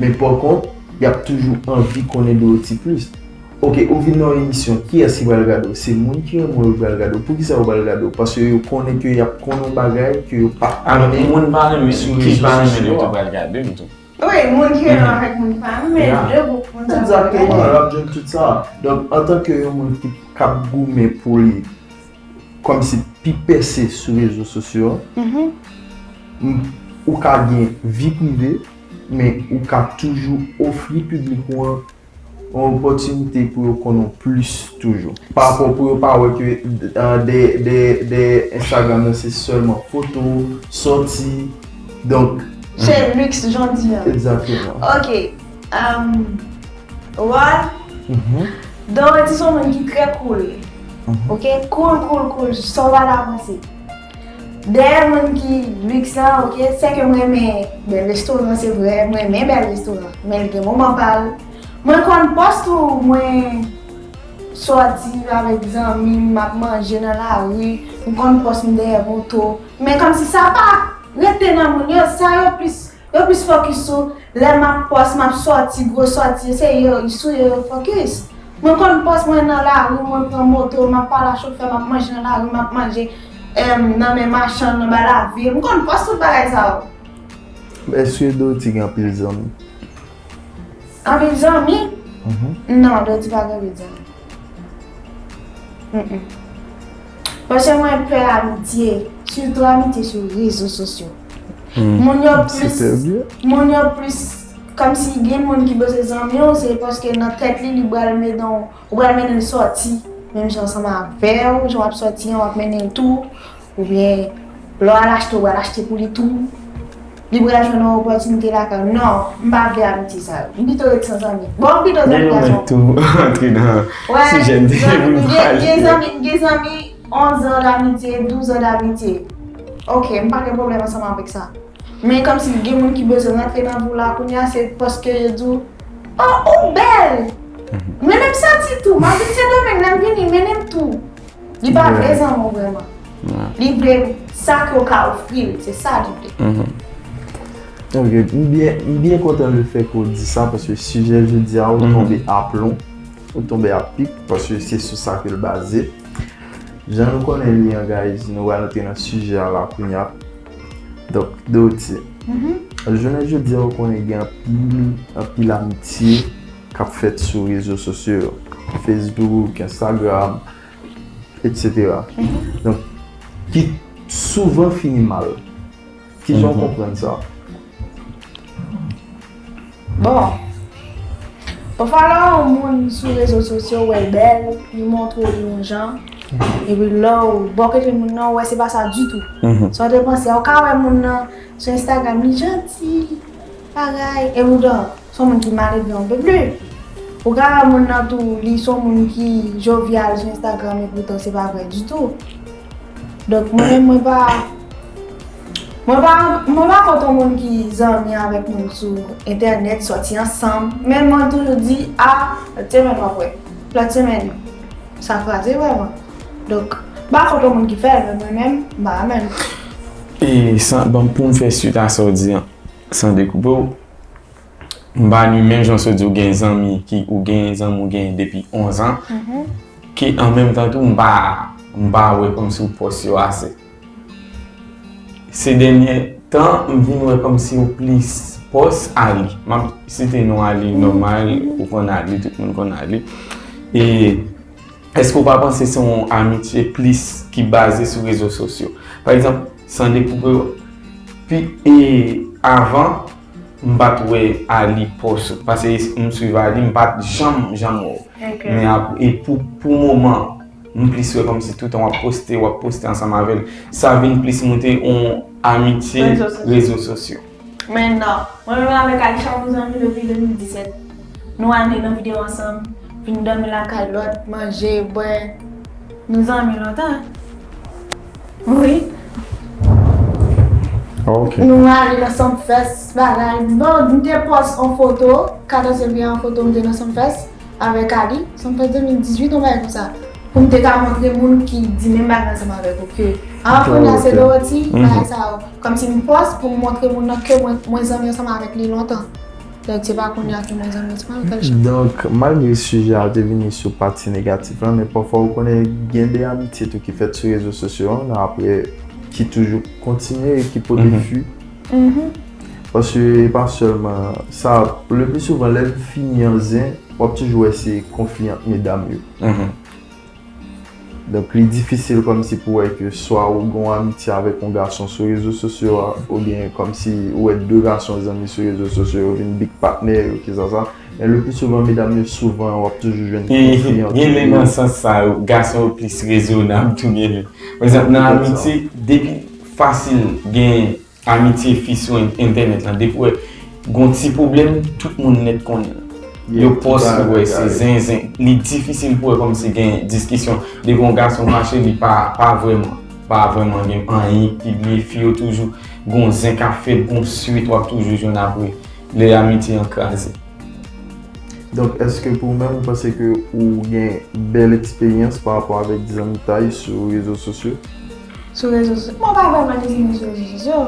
Men pa kont, y ap toujou anvi konnen Dorothy plis. Ok, ou vin nan yon emisyon, kiyès ki pral gade w? Se moun ki renmen w yo pral gade w. Poukisa yo pral gade w? Paske yo konnen ke y ap konnen yon bagay ke yo pa Alò, konnen moun pa renmen, sou ki rezo pa renmen sosyo li a. Tou pral gade m tou. Wi, moun ki renmen avèk moun ki pa renmen, Yeah. de gwoup moun sa pral Egzakteman, gade. L ap jwenn tout sa. Donk, antanke yon moun ki k ap goumen pou li, kòmsi pi pèse sou rezo sosyo a, m- ou ka gen vi prive, men ou ka toujou ofri piblik ou an yon opòtinite pou yo konnen w plis toujou. Pa rapò pou yo pa wè ke, euh, de, de, de Instagram nan se sèlman foto, sòti. Donk, Se liks, jan w di an. Egzakteman. Ok. Um, Rod, Mhm. Dorothy se yon moun ki trè cool. Ok, cool, cool, cool, sa w pa ta panse. Dèyè moun ki liks lan, ok, sèke mwen renmen bèl restoran, se vre, mwen renmen bèl restoran. Men li gen moman pa l. Mwen konn pòs tou, mwen sòti avèk zanmi m, m ap manje nan lari, m konn pòs m dèyè moto. Men kòmsi sa pa rete nan moun yo, sa yo plis, yo plis fokis sou lè m ap pòs, m ap sòti, gwo sòti, se yo, sou yo yo fokis. Mwen konn pòs mwen nan lari, mwen pran moto, m ap pale a chofè, m ap manje nan lari, m ap manje em, nan men machann, nan ba lavil. M konn pòs tout bagay sa yo. Èske Dorothy gen anpil zanmi? Anpil zanmi? Non, Dorothy pa gen anpil zanmi. Mm-mm. Paske mwen pè amitye, sitou amitye sou rezo sosyo. Moun yo plis, moun yo plis, kòmsi gen moun ki bezwen zanmi w, se paske nan tèt li, li pral mennen w, ou pral mennen l sòti, menm jan ansanm avè w, jan w ap sòti an, w ap mennen l tou, oubyen lè w al achte, w pral achte pou li tou. Li pral jwenn yon opòtinite lakay ou. Non, m pa vle amitye sa yo. M pito ret san zanmi. Bon, m pito zanmi gason. Men nou mèt tou antre nan sijè n te gen pou n pale. Gen zanmi, gen zanmi onz an d'amitye, douz an d'amitye. Ok, m pa gen pwoblèm ansanm avèk sa. Men kòmsi gen moun ki bezwen rantre nan vi w la kounye a, se paske yo di w, oh, ou bèl! Mennen m sòti tou, m ap vin Sendomeng, lè m vini, mennen m tou. Li pa vle zanmi w vrèman. Li vle sa ke w ka ofri l, se sa li vle. Ok, m byen, m byen kontan lefètke w di sa, paske sijè jodi a, ou tonbe aplon, ou tonbe apik, paske se sou sa ke l baze. Jan nou konnen li an, guys, nou pral antre nan sijè a la kounye a. Donk, Dorothy, jounen jodi a, ou konnen gen anpil, anpil amitye k ap fèt sou rezo sosyo yo. Facebook, Instagram, et cetera. Donk, ki souvan fini mal. Kijan w konprann sa? Bon, pafwa lè yon moun sou rezo sosyo, w wè l bèl, li montre w li yon jan, epi lè w bò kote moun nan, w wè se pa sa ditou. Sa w te panse a, ou ka wè moun nan sou Instagram, li janti, bagay, e poutan, se yon moun ki maledve yon pe pli. Ou ka wè moun nan tou, li se yon moun ki jovyal sou Instagram, e poutan se pa vre ditou. Donk, mwen menm, mwen pa, mwen pa, mwen pa kont yon moun ki zanmi avèk moun sou entènèt, sòti ansanm. Men mwen toujou di, a, lòt semèn w ap wè. Lòt semèn, sa kraze vrèman. Donk, m pa kont yon moun ki fè l, men mwen menm, m pa renmen l. E san, bon, pou m fè swit a sa w di an, san dekoupe w, m pa ni menm jan w di w gen zanmi ki, ou gen zanmi w gen depi onz an, ke an menm tan tou, m pa, m pa wè kòmsi w pòs yo ase. Se dènye tan, m vin wè kòmsi w plis pòs Ali. M ap site non Ali nòmal, ou konn Ali, tout moun konn Ali. E èske w pa panse se yon amitye plis ki baze sou rezo sosyo? Pa egzanp, san dekoupe w, pi, e avan, m pa t wè Ali pòs ou. Paske m swiv Ali, m pa t janm, janm wè w. Men ap, e pou, pou moman, m plis wè kòmsi toutan w ap poste, w ap poste ansanm avè l. Sa vin plis moute yon amitye rezo sosyo. Men non, mwen menm avèk Alisha nou zanmi depi de mil disèt. Nou ale nan videyo ansanm, vin dòmi lakay lòt, manje, bwè. Nou zanmi lontan. Wi. Ok. Nou ale nan Sumfest, bagay. Bon, m te pòs yon foto, katòz fevriye yon foto m te nan Sumfest avèk Ali, Sumfest de mil dizuit, yon bagay konsa. Pou m te ka montre moun ki di menm bagay ansanm avèk ou ke, a, kounye a se Dorothy, bagay sa yo. Kòmsi m pòs pou m montre moun nan ke mwen, mwen zanmi ansanm avèk li lontan. Donk, se pa kounye a ke mwen zanmi ansanm avèk Alisha. Donk, malgre sijè a te vini sou pati negatif lan, men pafwa ou konnen gen de amitye tou ki fèt sou rezo sosyo an, apre ki toujou kontinye e ki pote fwi. Paske e pa sèlman sa, le pli souvan, lè l fini an zen, w ap toujou wè se konfli ant medam yo. Donk, li difisil kòmsi pou wè ke swa ou gen yon amitye avèk yon gason sou rezo sosyo a, oubyen kòmsi ou wè de gason zanmi sou rezo sosyo yo vin big patnè yo, kisa sa. Men le pli souvan, medam yo souvan, w ap toujou jwenn konfli ant yo. Gen lè nan sans sa yo, gason yo plis rezonab tou gen lè. Pa egzanp, nan amitye, depi fasil gen amitye fi sou en-, entènèt lan, depi w wè gon ti pwoblèm, tout moun nèt konnen l. Yo pòs, ou wè, se zenzen. Li difisil pou wè kòmsi gen diskisyon. Depi yon gason fache, li pa, pa vrèman, pa vrèman gen anyen ki bliye. Fi yo toujou gon zen k ap fèt, gon swit w ap toujou jwenn apre. Lè amitye an kraze. Donk, èske pou ou menm, ou panse ke ou gen bèl eksperyans pa rapò avèk zanmitay sou rezo sosyo? Sou rezo sosyo? Mwen pa vrèman gen zanmi sou rezo sosyo.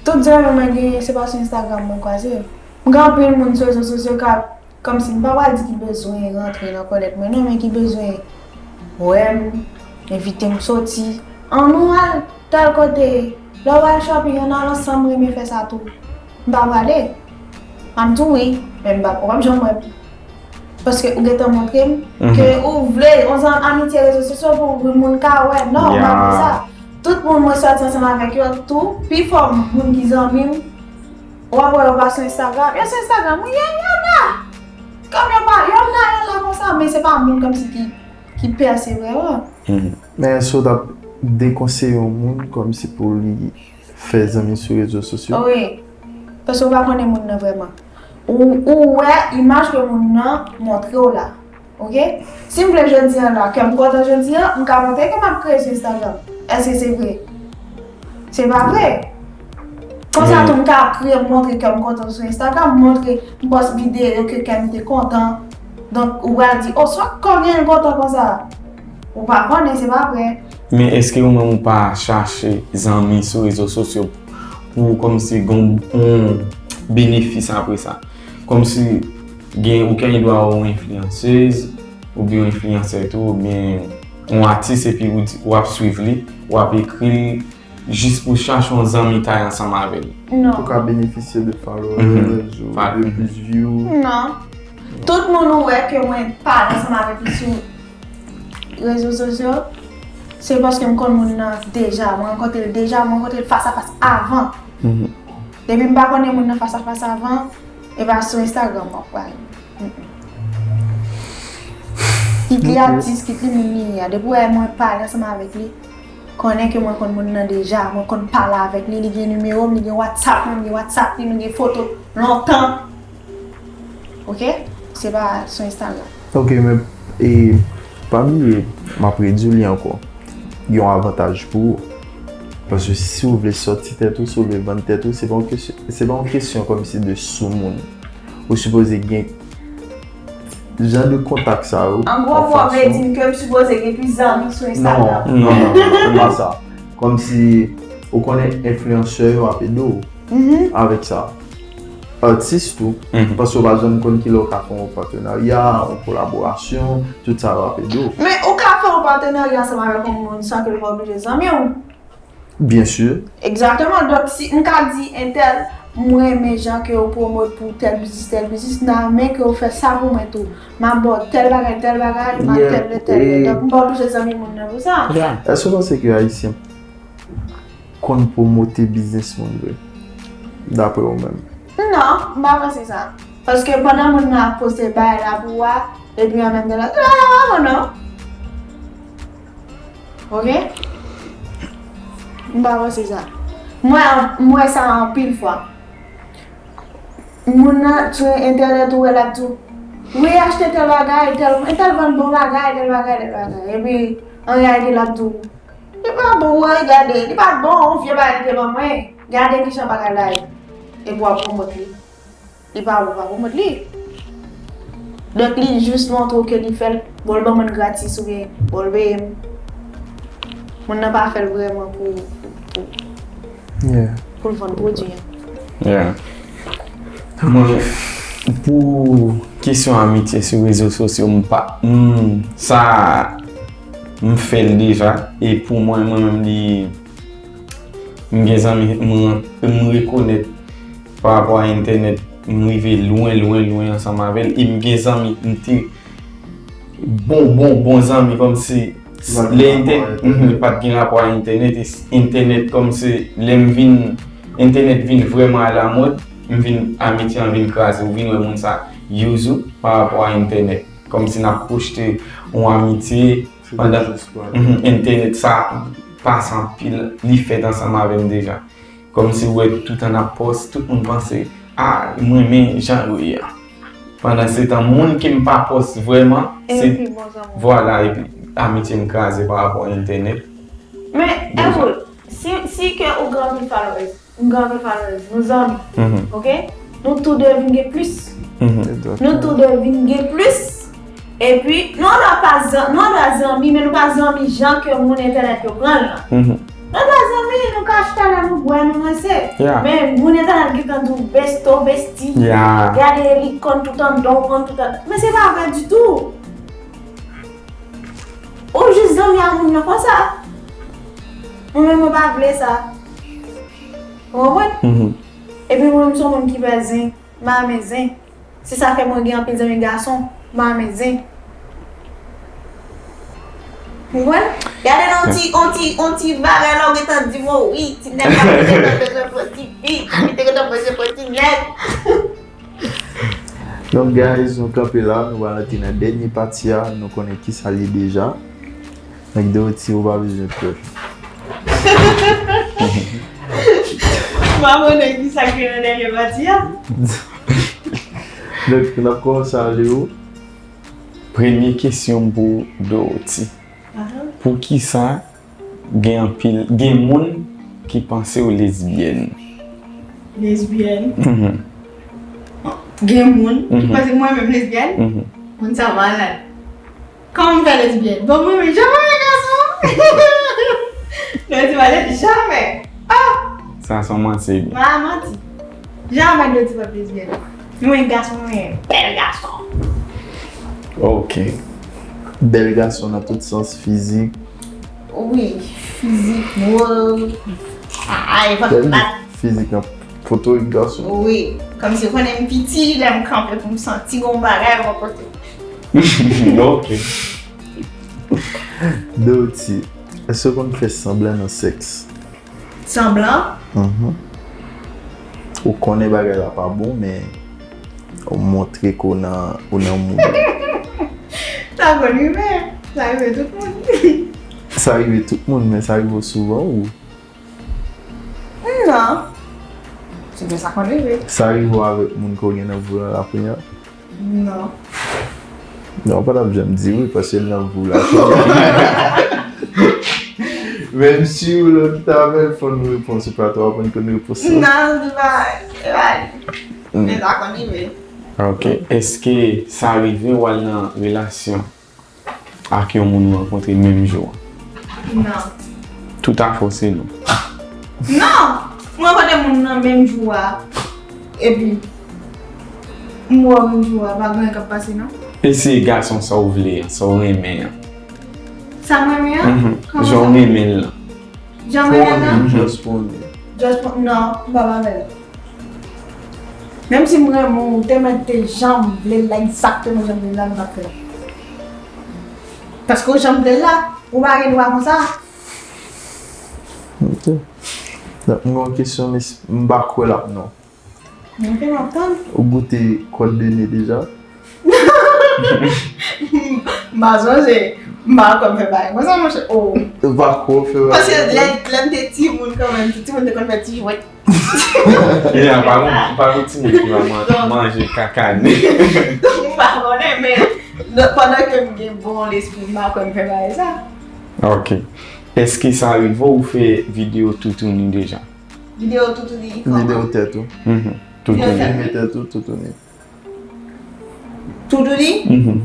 Tout zanmi mwen genyen, se pa sou Instagram mwen kwaze yo. M gen anpil moun sou rezo sosyo k ap, kòmsi m pa pral di ki bezwen rantre nan kòlèt mwen non, men ki bezwen wè m, envite m soti. Ann nou al tèl kote, lè w al shopping, ann al ansanm, m renmen fè sa tou. M pa prale. M ap di w wi, men m p ap, ou p ap janm wè m. Paske ou gentan montre m ke ou vle, yon zan amitye rezo sosyo pou moun ka wè. Non, m pa vle sa. Tout moun mwen sòti ansanm avèk yo tou, pifò moun ki zanmi m, w ap wè yo pa sou Instagram. Yo sou Instagram, wi, y a, y en a. Kòm yo pa, y en a, y en a konsa, men se pa moun kòmsi ki, ki pèse vrèman. Men èske w t ap dekonseye yon moun kòmsi pou li fè zanmi sou rezo sosyo? Wi. Paske w pa konnen moun nan vrèman. Ou, ou wè imaj ke moun nan montre w la. Oke? Si m vle jodi a la, ke m kontan jodi a, m ka montre ke m ap kreye sou Instagram. Èske se vre? Se pa vre. Konsa tou, m ka ap kreye, m montre ke m kontan sou Instagram, m montre, m pòs videyo ke kè m te kontan. Donk, ou pral di, o, sa k fè kè w kontan konsa? Ou pa konnen, se pa vre. Men èske ou menm ou pa chache zanmi sou rezo sosyo pou kòmsi gen yon benefis apre sa? Kòmsi gen ou gen dwa yon enfliyansèz oubyen yon enfliyansè tou oubyen yon atis epi ou di, w ap swiv li, w ap ekri l jis pou chache yon zanmitay ansanm avè l. Non. Pou ka benefisye de followers ou de plis view. Non. Tout moun ou wè ke mwen pale ansanm avèk li sou rezo sosyo, se paske m konn moun nan deja, mwen rankontre l deja, mwen rankontre l fas a fas avan. Depi m pa konnen moun nan fas a fas avan, e pa sou Instagram m ap pale. Kit li atis, kit li moun li ye a, depi w wè mwen pale ansanm avèk li, konnen ke mwen konn moun nan deja, mwen konn pale avèk li, li gen nimewo m, li gen WhatsApp mwen, m gen WhatsApp li, nou gen foto lontan. Oke? Se pa sou Instagram. Oke, men e, pa bliye, m ap redi w li ankò. Gen yon avantaj pou ou. Paske si w vle sòti tèt ou, si w vle vann tèt ou, se pa yon kesyon, se pa yon kesyon kòmsi de sou moun. Ou sipoze gen jan de kontak sa yo. An gwo mo, vle di m ke m sipoze gen plis zanmi sou Instagram. Non, non, non, non, se pa sa. Kòmsi, ou konnen enfliyansè yo ap ede w avèk sa. Atis tou, paske w pa janm konn kilè w ka fè yon patenarya, yon kolaborasyon, tout sa yo ap ede w. Men ou ka fè yon patenarya ansanm avèk yon moun san ke l pa oblije zanmi w. Byen si. Egzakteman. Donk, si m ka di entèl, m renmen jan ke w pwomot pou tèl biznis, tèl biznis, m ta renmen ke w fè sa pou mwen tou. M ap ba w tèl bagay, tèl bagay, m ap tèl, tèl, tèl. Donk, m pa oblije zanmi moun nan pou sa. Èske w panse ke Ayisyen konn pwomote biznis moun vre, daprè ou menm? Non, m pa panse sa. Paske pandan moun nan ap poste bagay la pou ou a, epi an menm tan la, la, la, la, non. Oke? M pa panse sa. M wè, m wè sa anpil fwa. Moun nan sou entènèt ou wè l ap di w, wi, achte tèl bagay, tèl, entèl vann bon bagay, tèl bagay, tèl bagay. Epi, an reyalite, l ap di w, li pa bon, wi, gade, li pa t bon, yon vye bagay li te ban mwen. Gade kijan bagay la ye. Epi w ap pwomot li. Li pa bon, pa pwomot li. Donk, li jis montre w ke li fè l, bon, l ban moun gratis oubyen, bon, l peye m. Moun nan pa fè l vrèman pou, pou, pou l vann pwodui an. Yeah. Mwen, pou kesyon amitye sou rezo sosyo, m pa, m, sa, m fè l deja. E pou mwen, mwen menm, li, m gen zanmi, mwen, m rekonèt pa rapò a entènèt, m rive lwen, lwen, lwen ansanm avè l. E m gen zanmi, m te bon, bon, bon zanmi, kòmsi lè entènèt, mhm, pa t gen rapò a entènèt, e entènèt kòmsi lè m vin, entènèt vin vrèman alamòd, m vin, amitye an vin kraze, ou vin wè moun sa use ou pa rapò a entènèt. Kòmsi n ap pwojte yon amitye pandan, mhm, entènèt sa pase anpil, li fèt ansanm avè m deja. Kòmsi ou wè toutan n ap pòs, tout moun panse, a, m renmen jan yo ye a. Pandansetan, moun ke m pa pwòch vrèman, se, Epi bon zanmi. Vwala, epi amitye m kraze pa rapò a entènèt. Men, Evoul, si, si ke ou gen anpil followers, m gen anpil followers, nou zanmi, Mhm. ok? Nou tou de vin gen plis. Mhm. Nou tou de vin gen plis. Epi, nou an dwa pa zan, nou an dwa zanmi, men nou pa zanmi jan ke moun entènèt yo pran l lan. Mhm. Nou pa zanmi, nou ka chita la, nou bwè, nou ranse. Yeah. Men moun entènèt gentan di w besto, besti. Yeah. Gade li konn tout anndan w, konn tout anndan. Men se pa vre ditou. Ou jis zanmi a moun nan konsa. Mwen menm mwen pa vle sa. Ou konprann? Mhm. Epi mwen menm se yon moun ki pè zen, m renmen zen. Se sa fè mwen gen anpil zanmi gason, m renmen zen. Ou konprann? Gade nan yon ti, yon ti, yon ti bagay la, ou gentan di mwen wi, ti nèg la, li te gentan bezwen pran ti fi, li te gentan bezwen pran ti nèg. Donk, guys, nou kanpe la, nou pral antre nan dènye pati a, nou konnen kisa l ye deja. Donk, Dorothy, ou pa bezwen pè. M pa konnen kisa ki nan dènye pati a. Donk, n ap kòmanse ale ou. Premye kesyon m pou Dorothy. Aha. Poukisa gen anpil, gen moun ki panse w lesbyèn? Lesbyèn. Mhm. Gen moun ki Mhm. panse mwen menm lesbyèn. Mhm. Moun sa malad. Kòman m fè lesbyèn? Bon, mwen menm, janm renmen gason. Non, di malad, jamè. Ah! Sa se yon manti. Mwen pa manti. Jamè de di pèp lesbyèn. Mwen gason, mwen bèl gason. Ok. Bèl gason nan tout sans, fizik. Wi, fizik, mo. Ay, pa Bèl bat. Fizik an foto yon gason. Wi, kòmsi ou konnen m piti, lè m kanpe pou m santi gon bagay, mwen pote. Ok. Dorothy, èske w konn fè sanblan nan sèks? Sanblan? Mhm. Ou konnen bagay la pa bon, men ou montre ke w nan, ou nan mood. Sa konn rive. Sa rive tout moun. Sa rive tout moun, men sa rive w souvan ou? Non. Se ke sa konn rive. Sa rive w avèk moun ke w gen nan vou la la kounye a? Non. Non, w pa t ap janm di wi, paske l nan vou la kounye a. Menm si ou lòt ki t avè l, fò nou reponn, se pa twò aprann konn repons la. Non, se pa, se pa. Mm. Men sa konn rive. Ok. Èske sa rive w al nan relasyon ak yon moun ou rankontre menm jou an? Non. Tout a fòse non. Non! Mwen rankontre moun nan menm jou a. Epi, m wè menm jou a, pa gen anyen k ap pase non. E se gason sa w vle an, sa w renmen an? Sa m renmen an? Mhm. Kòman Jan w sa? Renmen l lan. Jan m renmen an? Just pou nou. Just pou, non, m p ap avè l. Menm si m renmen w, ou te mèt te jan m vle l la, egzakteman jan m vle l la, m p ap fè l. Paske w jan m vle l la, ou pa gen dwa konsa. Ok. Donk, m gen yon kesyon, men m pa kwè l ap non. Ok, m ap tann. Ou goute kòd de ne deja? M pa sonje. M pa kwè m fè bagay konsa, monchè. Oh. Ou pa kwè w fè bagay Paske konsa? Lè, lè m te timoun kanmenm, tout timoun te konn fè ti jwèt. Yeah, pa gon, pa gon timoun ki va man- manje kaka ne. Donk, m pa konnen, men nan- pandan ke m gen bon lespri, m pa kwè m fè bagay sa. Ok. Èske sa rive w fè videyo toutouni deja? Videyo toutouni kòman? Videyo tèt ou. Mhm. Toutouni. Filme tèt ou toutouni. Toutouni? Mhm.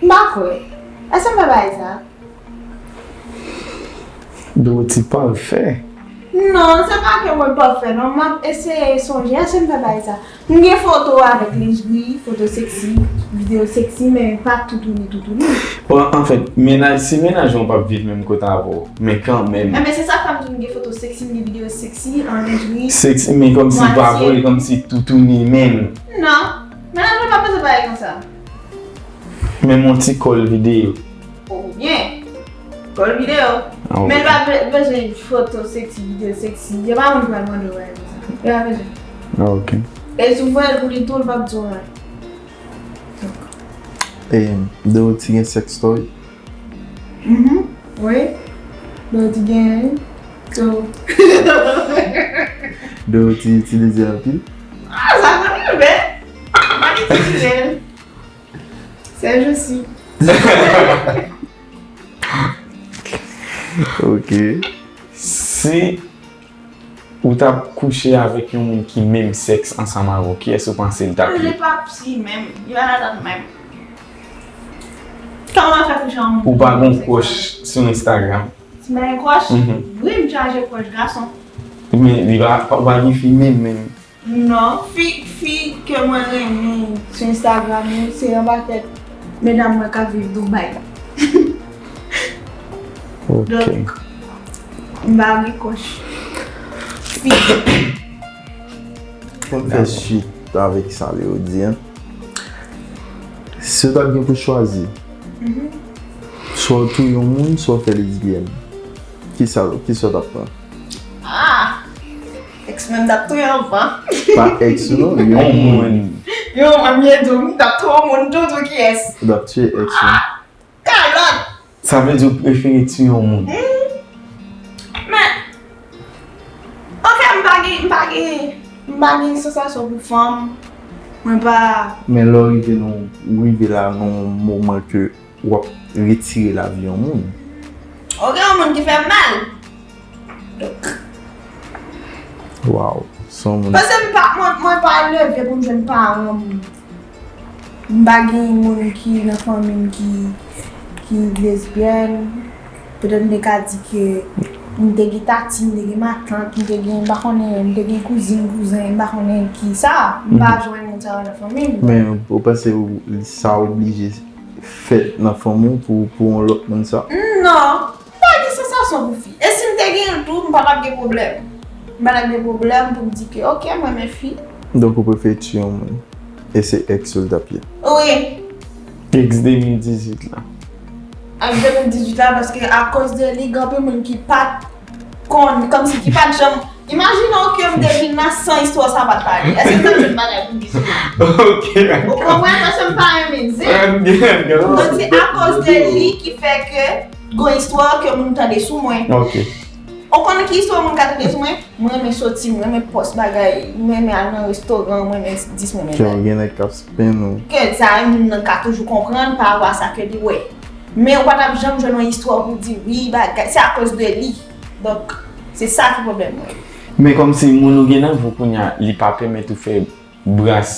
M pa kwè. Èske m fè bagay sa? Dorothy pafè. Non, se pa ke mwen pafè, non. M ap eseye sonje. Èske m fè bagay sa? M gen foto avèk lenjri, foto seksi, videyo seksi, men pa toutouni, toutouni. Bon, anfèt, mennaj, se mennaj ou an p ap viv menm kote avè w. Men kanmenm. Enben, se sa k fè m di m gen foto seksi, m gen videyo seksi, an lenjri. Seksi, men kòmsi pa vre, kòmsi toutouni menm. Non. Mennaj mwen pa bezwen bagay konsa. Menm yon ti kòl videyo. Ou byen. Kòl videyo. Ah, ok. Men l pa be- bezwen foto seksi, videyo seksi. Yo pa moun ki pral mande w bagay konsa. Yo pa bezwen. Ah, ok. E si w voye l pou li tou, l p ap di w anyen. E Dorothy gen sextoy? Mhm. Wi. Dorothy gen. So. Dorothy itilize anpil? Ah, sa konn rive. Mwen itilize. Ces jours-ci. Ok. Si ou t ap kouche avèk yon moun ki menm sèks ansanm avè w, kiyès ou panse l t ap ye? Li p ap si menm. Li pa ladan menm. Kòman w fè kouche yon moun? Ou pa gon crush sou Instagram? Si m pa gen crush? Mhm. Wi, m chaje crush gason. Men li pa, pa, pa gen fi menm, menm. Non, fi, fi ke mwen renmen sou Instagram yo, se yon pakèt medam mwen k ap viv Dubai. Ok. Donk, m pa gen crush. Fi. Pou n fè swit avèk sa Léo di an, si w t ap gen pou chwazi, Mhm. swa w touye yon moun, swa w fè lesbyèn, kisa, kisa w t ap pran? Ah! Ex mwen m t ap touye anvan. Pa ex ou non, yon Yon moun. moun. Yo, mwen m ye tou, m t ap touye yon moun tou, tou kiyès? Ou t ap touye ex ou. Kalòt! Sa vle di ou prefere tiye yon moun? Men, ok, m pa gen, m pa gen, m pa gen sansasyon pou fanm. Mwen pa. Men lè w rive nan, ou rive la nan yon moman ke w ap retire lavi yon moun. Ok, yon moun ki fè m mal. Donk, Waw, se yon moun. Paske m pa, mwen, mwen pa leve pou m jwenn paran m. M pa gen moun ki nan fanmi m ki, ki lesbyèn. Petèt m te ka di ke m te gen tati, m te gen matant, m te gen, m pa konnen, m te gen kouzin, kouzen, m pa konnen ki sa. M pa jwenn moun sa yo nan fanmi m. Men ou panse ou, sa oblije fèt nan fanmi w pou, pou yon lòt moun sa? Non. M pa gen sansasyon pou fi. E si m te gen l tou, m pa t ap gen pwoblèm. M pa t ap gen pwoblèm pou m di ke, ok, mwen renmen fi. Donk ou prefere tiye yon moun. E se ex ou l t ap ye. Wi. Ex de mil dizuit la. Ak de mil dizuit la, paske akoz de li, gen anpil moun ki pa t konn, kòmsi ki pa t janm. Imajine w ke m te vin la san istwa sa pa t pale. Èske m t ap jwenn bagay pou m di sou li? Ok, Ou konprann? Paske m pa renmen zen. Donk se akoz de li ki fè ke gon istwa ke moun tande sou mwen. Ok. Ou konnen ki istwa moun ka tande sou mwen? Mwen renmen soti, mwen renmen pòs bagay, mwen renmen al nan restoran, mwen renmen dis, mwen renmen Ke w gen nèg k ap spen ou. Ke sa moun nan ka toujou konprann pa rapò a sa ke li wè. Men ou pa t ap janm jwenn yon istwa pou di wi bagay, se akoz de li. Donk, se sa ki pwoblèm mwen. Men kòmsi moun ou gen nan vi w kounye a, li pa pèmèt ou fè bras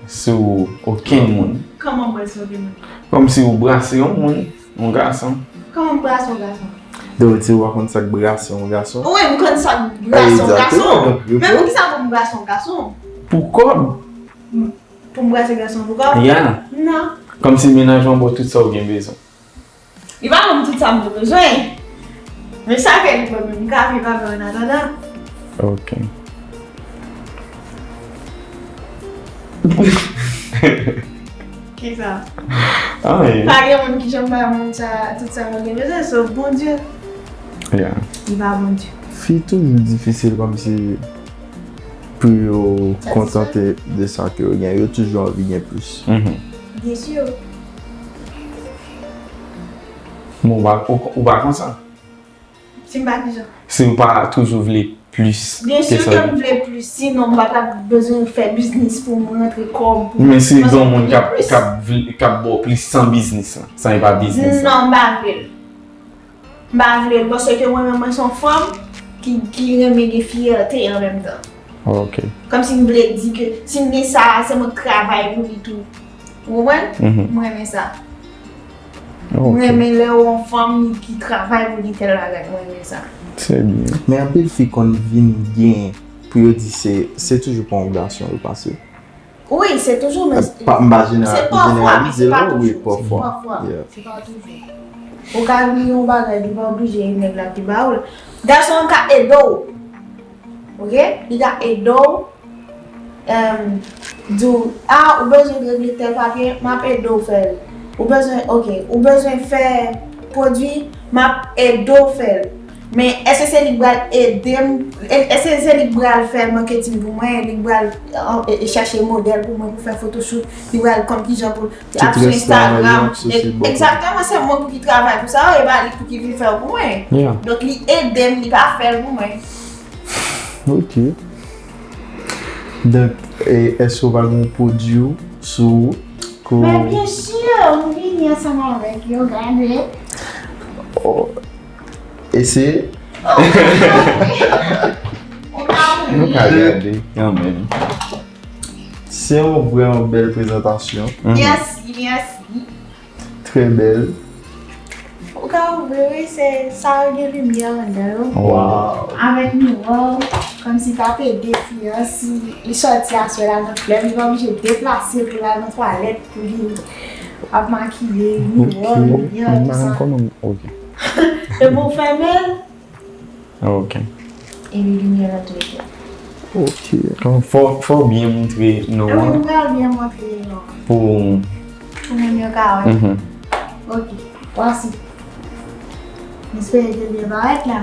sou okenn moun. Kòman mwen sou okenn moun? Kòmsi ou brase yon moun, yon gason. Kòman m brase yon gason? Donk ou di ou pa konn sa k brase yon gason? Wi, m konn sa k brase yon gason. Egzakteman, donk, Men poukisa pou m brase yon gason? Pou kòb. Pou m brase gason pou kòb? Ya. Non. Kòmsi mennaj ou an ba w tout sa ou gen bezwen. Li pa ban m tout sa m te bezwen. Men sa ke li ban m, m ka viv avè l an atandan. Ok. Kisa? Ah, e. Pa gen moun ki janm bay moun sa, tout sa moun gen bezwen, sof Bondye. Yeah. Li pa Bondye. Fi toujou difisil kòmsi pou yo kontante de sa ke yo gen. Yo toujou anvi gen plis. Mhm. Byen si. Bon, ou pa, ou, ou pa konsa. Si m pa kijan? Si ou pa toujou vle plis Byen ke si sa. Ke m vle plis, sinon m pa t ap bezwen fè biznis pou m rantre kòb pou. Men si Paske gen yon m moun vle k ap, plis. k ap vle, k ap ba w plis san biznis lan, san e pa biznis lan. Non, m pa vle l. M pa vle l, paske mwen menm mwen se yon fanm ki, ki renmen gen fyète an menm tan. Ok. Kòmsi m vle di ke si m gen sa, se mwen k travay pou li tou. Ou konprann? Mhm. Mwen renmen sa. Ok. Mwen renmen lè yon fanm ki travay pou li tèl bagay, mwen renmen sa. Se byen. Men anpil fi konn vin gen pou yo di se, se toujou pa yon gason yo pase. Wi, se toujou, men Pa, m pa jenera-, se pafwa, men jeneralize se pa la, wi, toujou. Se pafwa. Pafwa. Yeah. Se pa toujou. Ou ka gen yon bagay, li pa oblije e nèg la ki ba w l. Gason an ka ede w. Ok? Li ka ede w. Em, di w, a, ou bezwen regle tèl papye, m ap ede w fè l. Ou bezwen, ok, ou bezwen fè pwodui, m ap ede w fè l. Men èske se li k pral ede m? Èske se li k pral fè marketing pou mwen? Li k pral, e, e, chèche modèl pou mwen pou fè photoshoot? Li pral konn kijan pou ap sou Instagram? Egzakteman, se mwen pou ki travay pou sa, e pa li pou ki vin fè l pou mwen. Yeah. Donk li ede m, li pa fè l pou mwen. Ok. Donk, e, èske w pa gen yon pwodui sou ou? Men byen si, m vini ansanm avèk yo, gade. Oh. Eseye. Ou ka Nou ka ouvri. Gade kanmenm. Se yon vrèman bèl prezantasyon. Mèsi, mèsi. Trè bèl. Ou ka ouvri, wi, se sa yo gen limyè anndan yo. Wow. Avèk miwa, kòmsi t ap ede fi an, si li sòti aswè l al nan klèb, li pa oblije deplase pou l al nan twalèt pou li ap makiye, miwa, limyè, tout sa. Kòman? Ok. E pou fèmen l, Ok. e li limyè nan tou lè. Ok. Kòman fò, fò byen montre non E wi, an m pral byen montre non. Pou Pou moun yo ka wè. Mhm. Ok, vwasi. M espere ke l byen parèt la.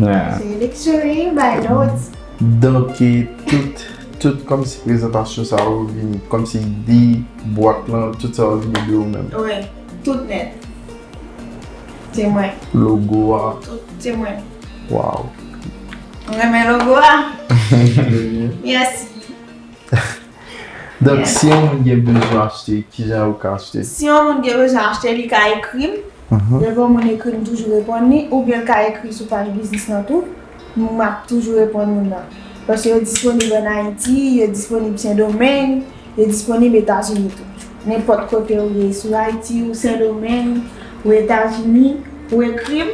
Yeah. Se eleksyon wi, bay notes. Donk, e, tout, tout kòmsi prezantasyon sa yo vini kòmsi ide, bwat lan, tout sa yo vini de ou menm. Wi, tout nèt. Se mwen. Logo a, Tout, se mwen. Wow. Ou renmen logo a? Mèsi. Donk, si yon moun gen bezwen achte, kijan yo ka achte? Si yon moun gen bezwen achte, li ka ekri m. Mhm. Depi yon moun ekri, m toujou reponn li, oubyen l ka ekri sou paj biznis lan tou. M ap toujou reponn moun nan. Paske yo disponib ann Ayiti, yo disponib Sendomeng, yo disponib Etazini tou. Nenpòt kote ou ye, si w Ayiti, ou Sendomeng, ou Etazini, ou ekri m,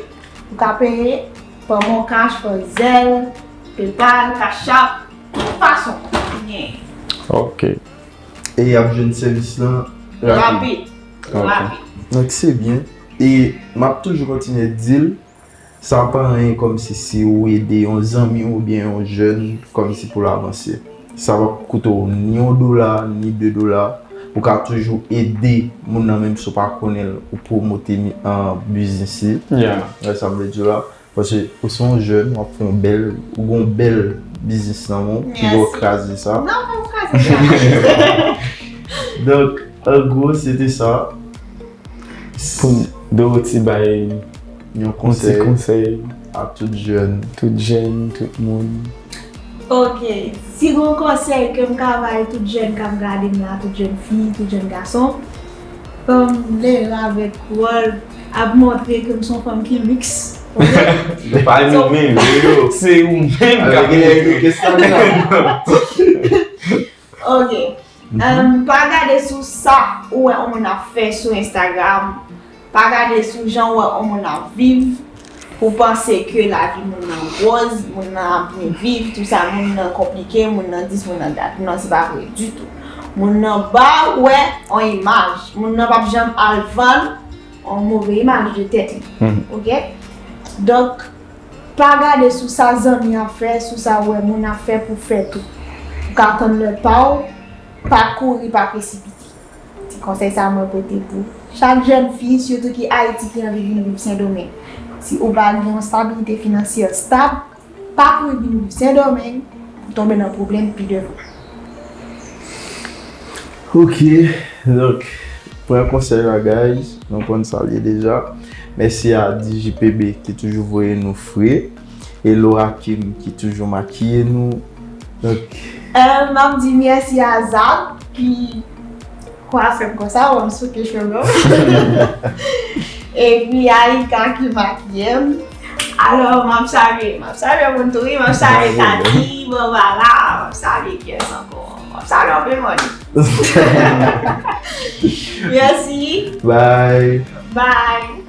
ou ka peye pa MonCash, pa Zelle, PayPal, Cash App, tout fason. Gen. Ok. E y ap jwenn sèvis lan rapid. Rapid. Ok. Rapid. Donk, se byen. E m ap toujou kontinye di l, sa pa anyen kòmsi si ou ede yon zanmi w oubyen yon jèn kòmsi pou l avanse. Sa p ap koute w ni yon dola, ni de dola. Ou ka toujou ede moun nan, menm si w pa konnen l, ou pwomote mi- an biznis li. Yeah. Wè sa m vle di w la. Paske ou se yon jèn, w ap fè yon bèl, ou gen yon bèl biznis nan men w, ki gen w Mèsi. Kraze sa. Non, pa m kraze sa. Donk, an gwo, se te sa. Pou Dorothy bay Yon yon ti konsèy konsèy a tout jèn. Tout jèn, tout moun. Ok, si gon konsèy ke m ka bay tout jèn k ap gade m la, tout jèn fi, tout jèn gason, um, lè yo avèk wòl ap montre ke m se yon fanm ki liks. Ok? Se pa nou menm, se ou menm k ap Avèk montre. Enrique Castagna. Ok. Um, pa gade sou sa ou wè yon moun ap fè sou Instagram. Pa gade sou jan ou wè yon moun ap viv pou panse ke lavi moun nan wòz, moun nan ap byen viv, tout sa, moun nan konplike, moun nan dis, moun nan dat. Non, se pa vre ditou. Moun nan ba ou wè yon imaj. Moun nan p ap janm al vann yon move imaj de tèt li. Mhm. Ok? Donk, pa gade sou sa zanmi ap fè, sou sa ou wè moun ap fè pou fè tou. Ou ka tann lè pa w, pa kouri, pa presipite. Ti konsèy sa mwen pote pou chak jèn fi, sitou ki Ayiti, ki anvi vin viv Sendomeng. Si ou pa gen yon stabilite finansyè stab, pa kouri vin viv Sendomeng, ou tonbe nan pwoblèm pi devan. Ok, donk, pran konsèy la, guys. Nou konn sa l ye deja. Mèsi a D J P B ki toujou voye nou fre. E Laura Kim ki toujou makiye nou. Donk, Euh, m ap di mèsi a Zab ki kwafè m konsa, wè m souke cheve m. Epi Aika ki makiye m. Alò, m ap salye, m ap salye moun tou, wi, m ap salye Tati, Barbara, m ap salye kiyès ankò? M ap salye anpil moun. Mèsi. Bye. Bye.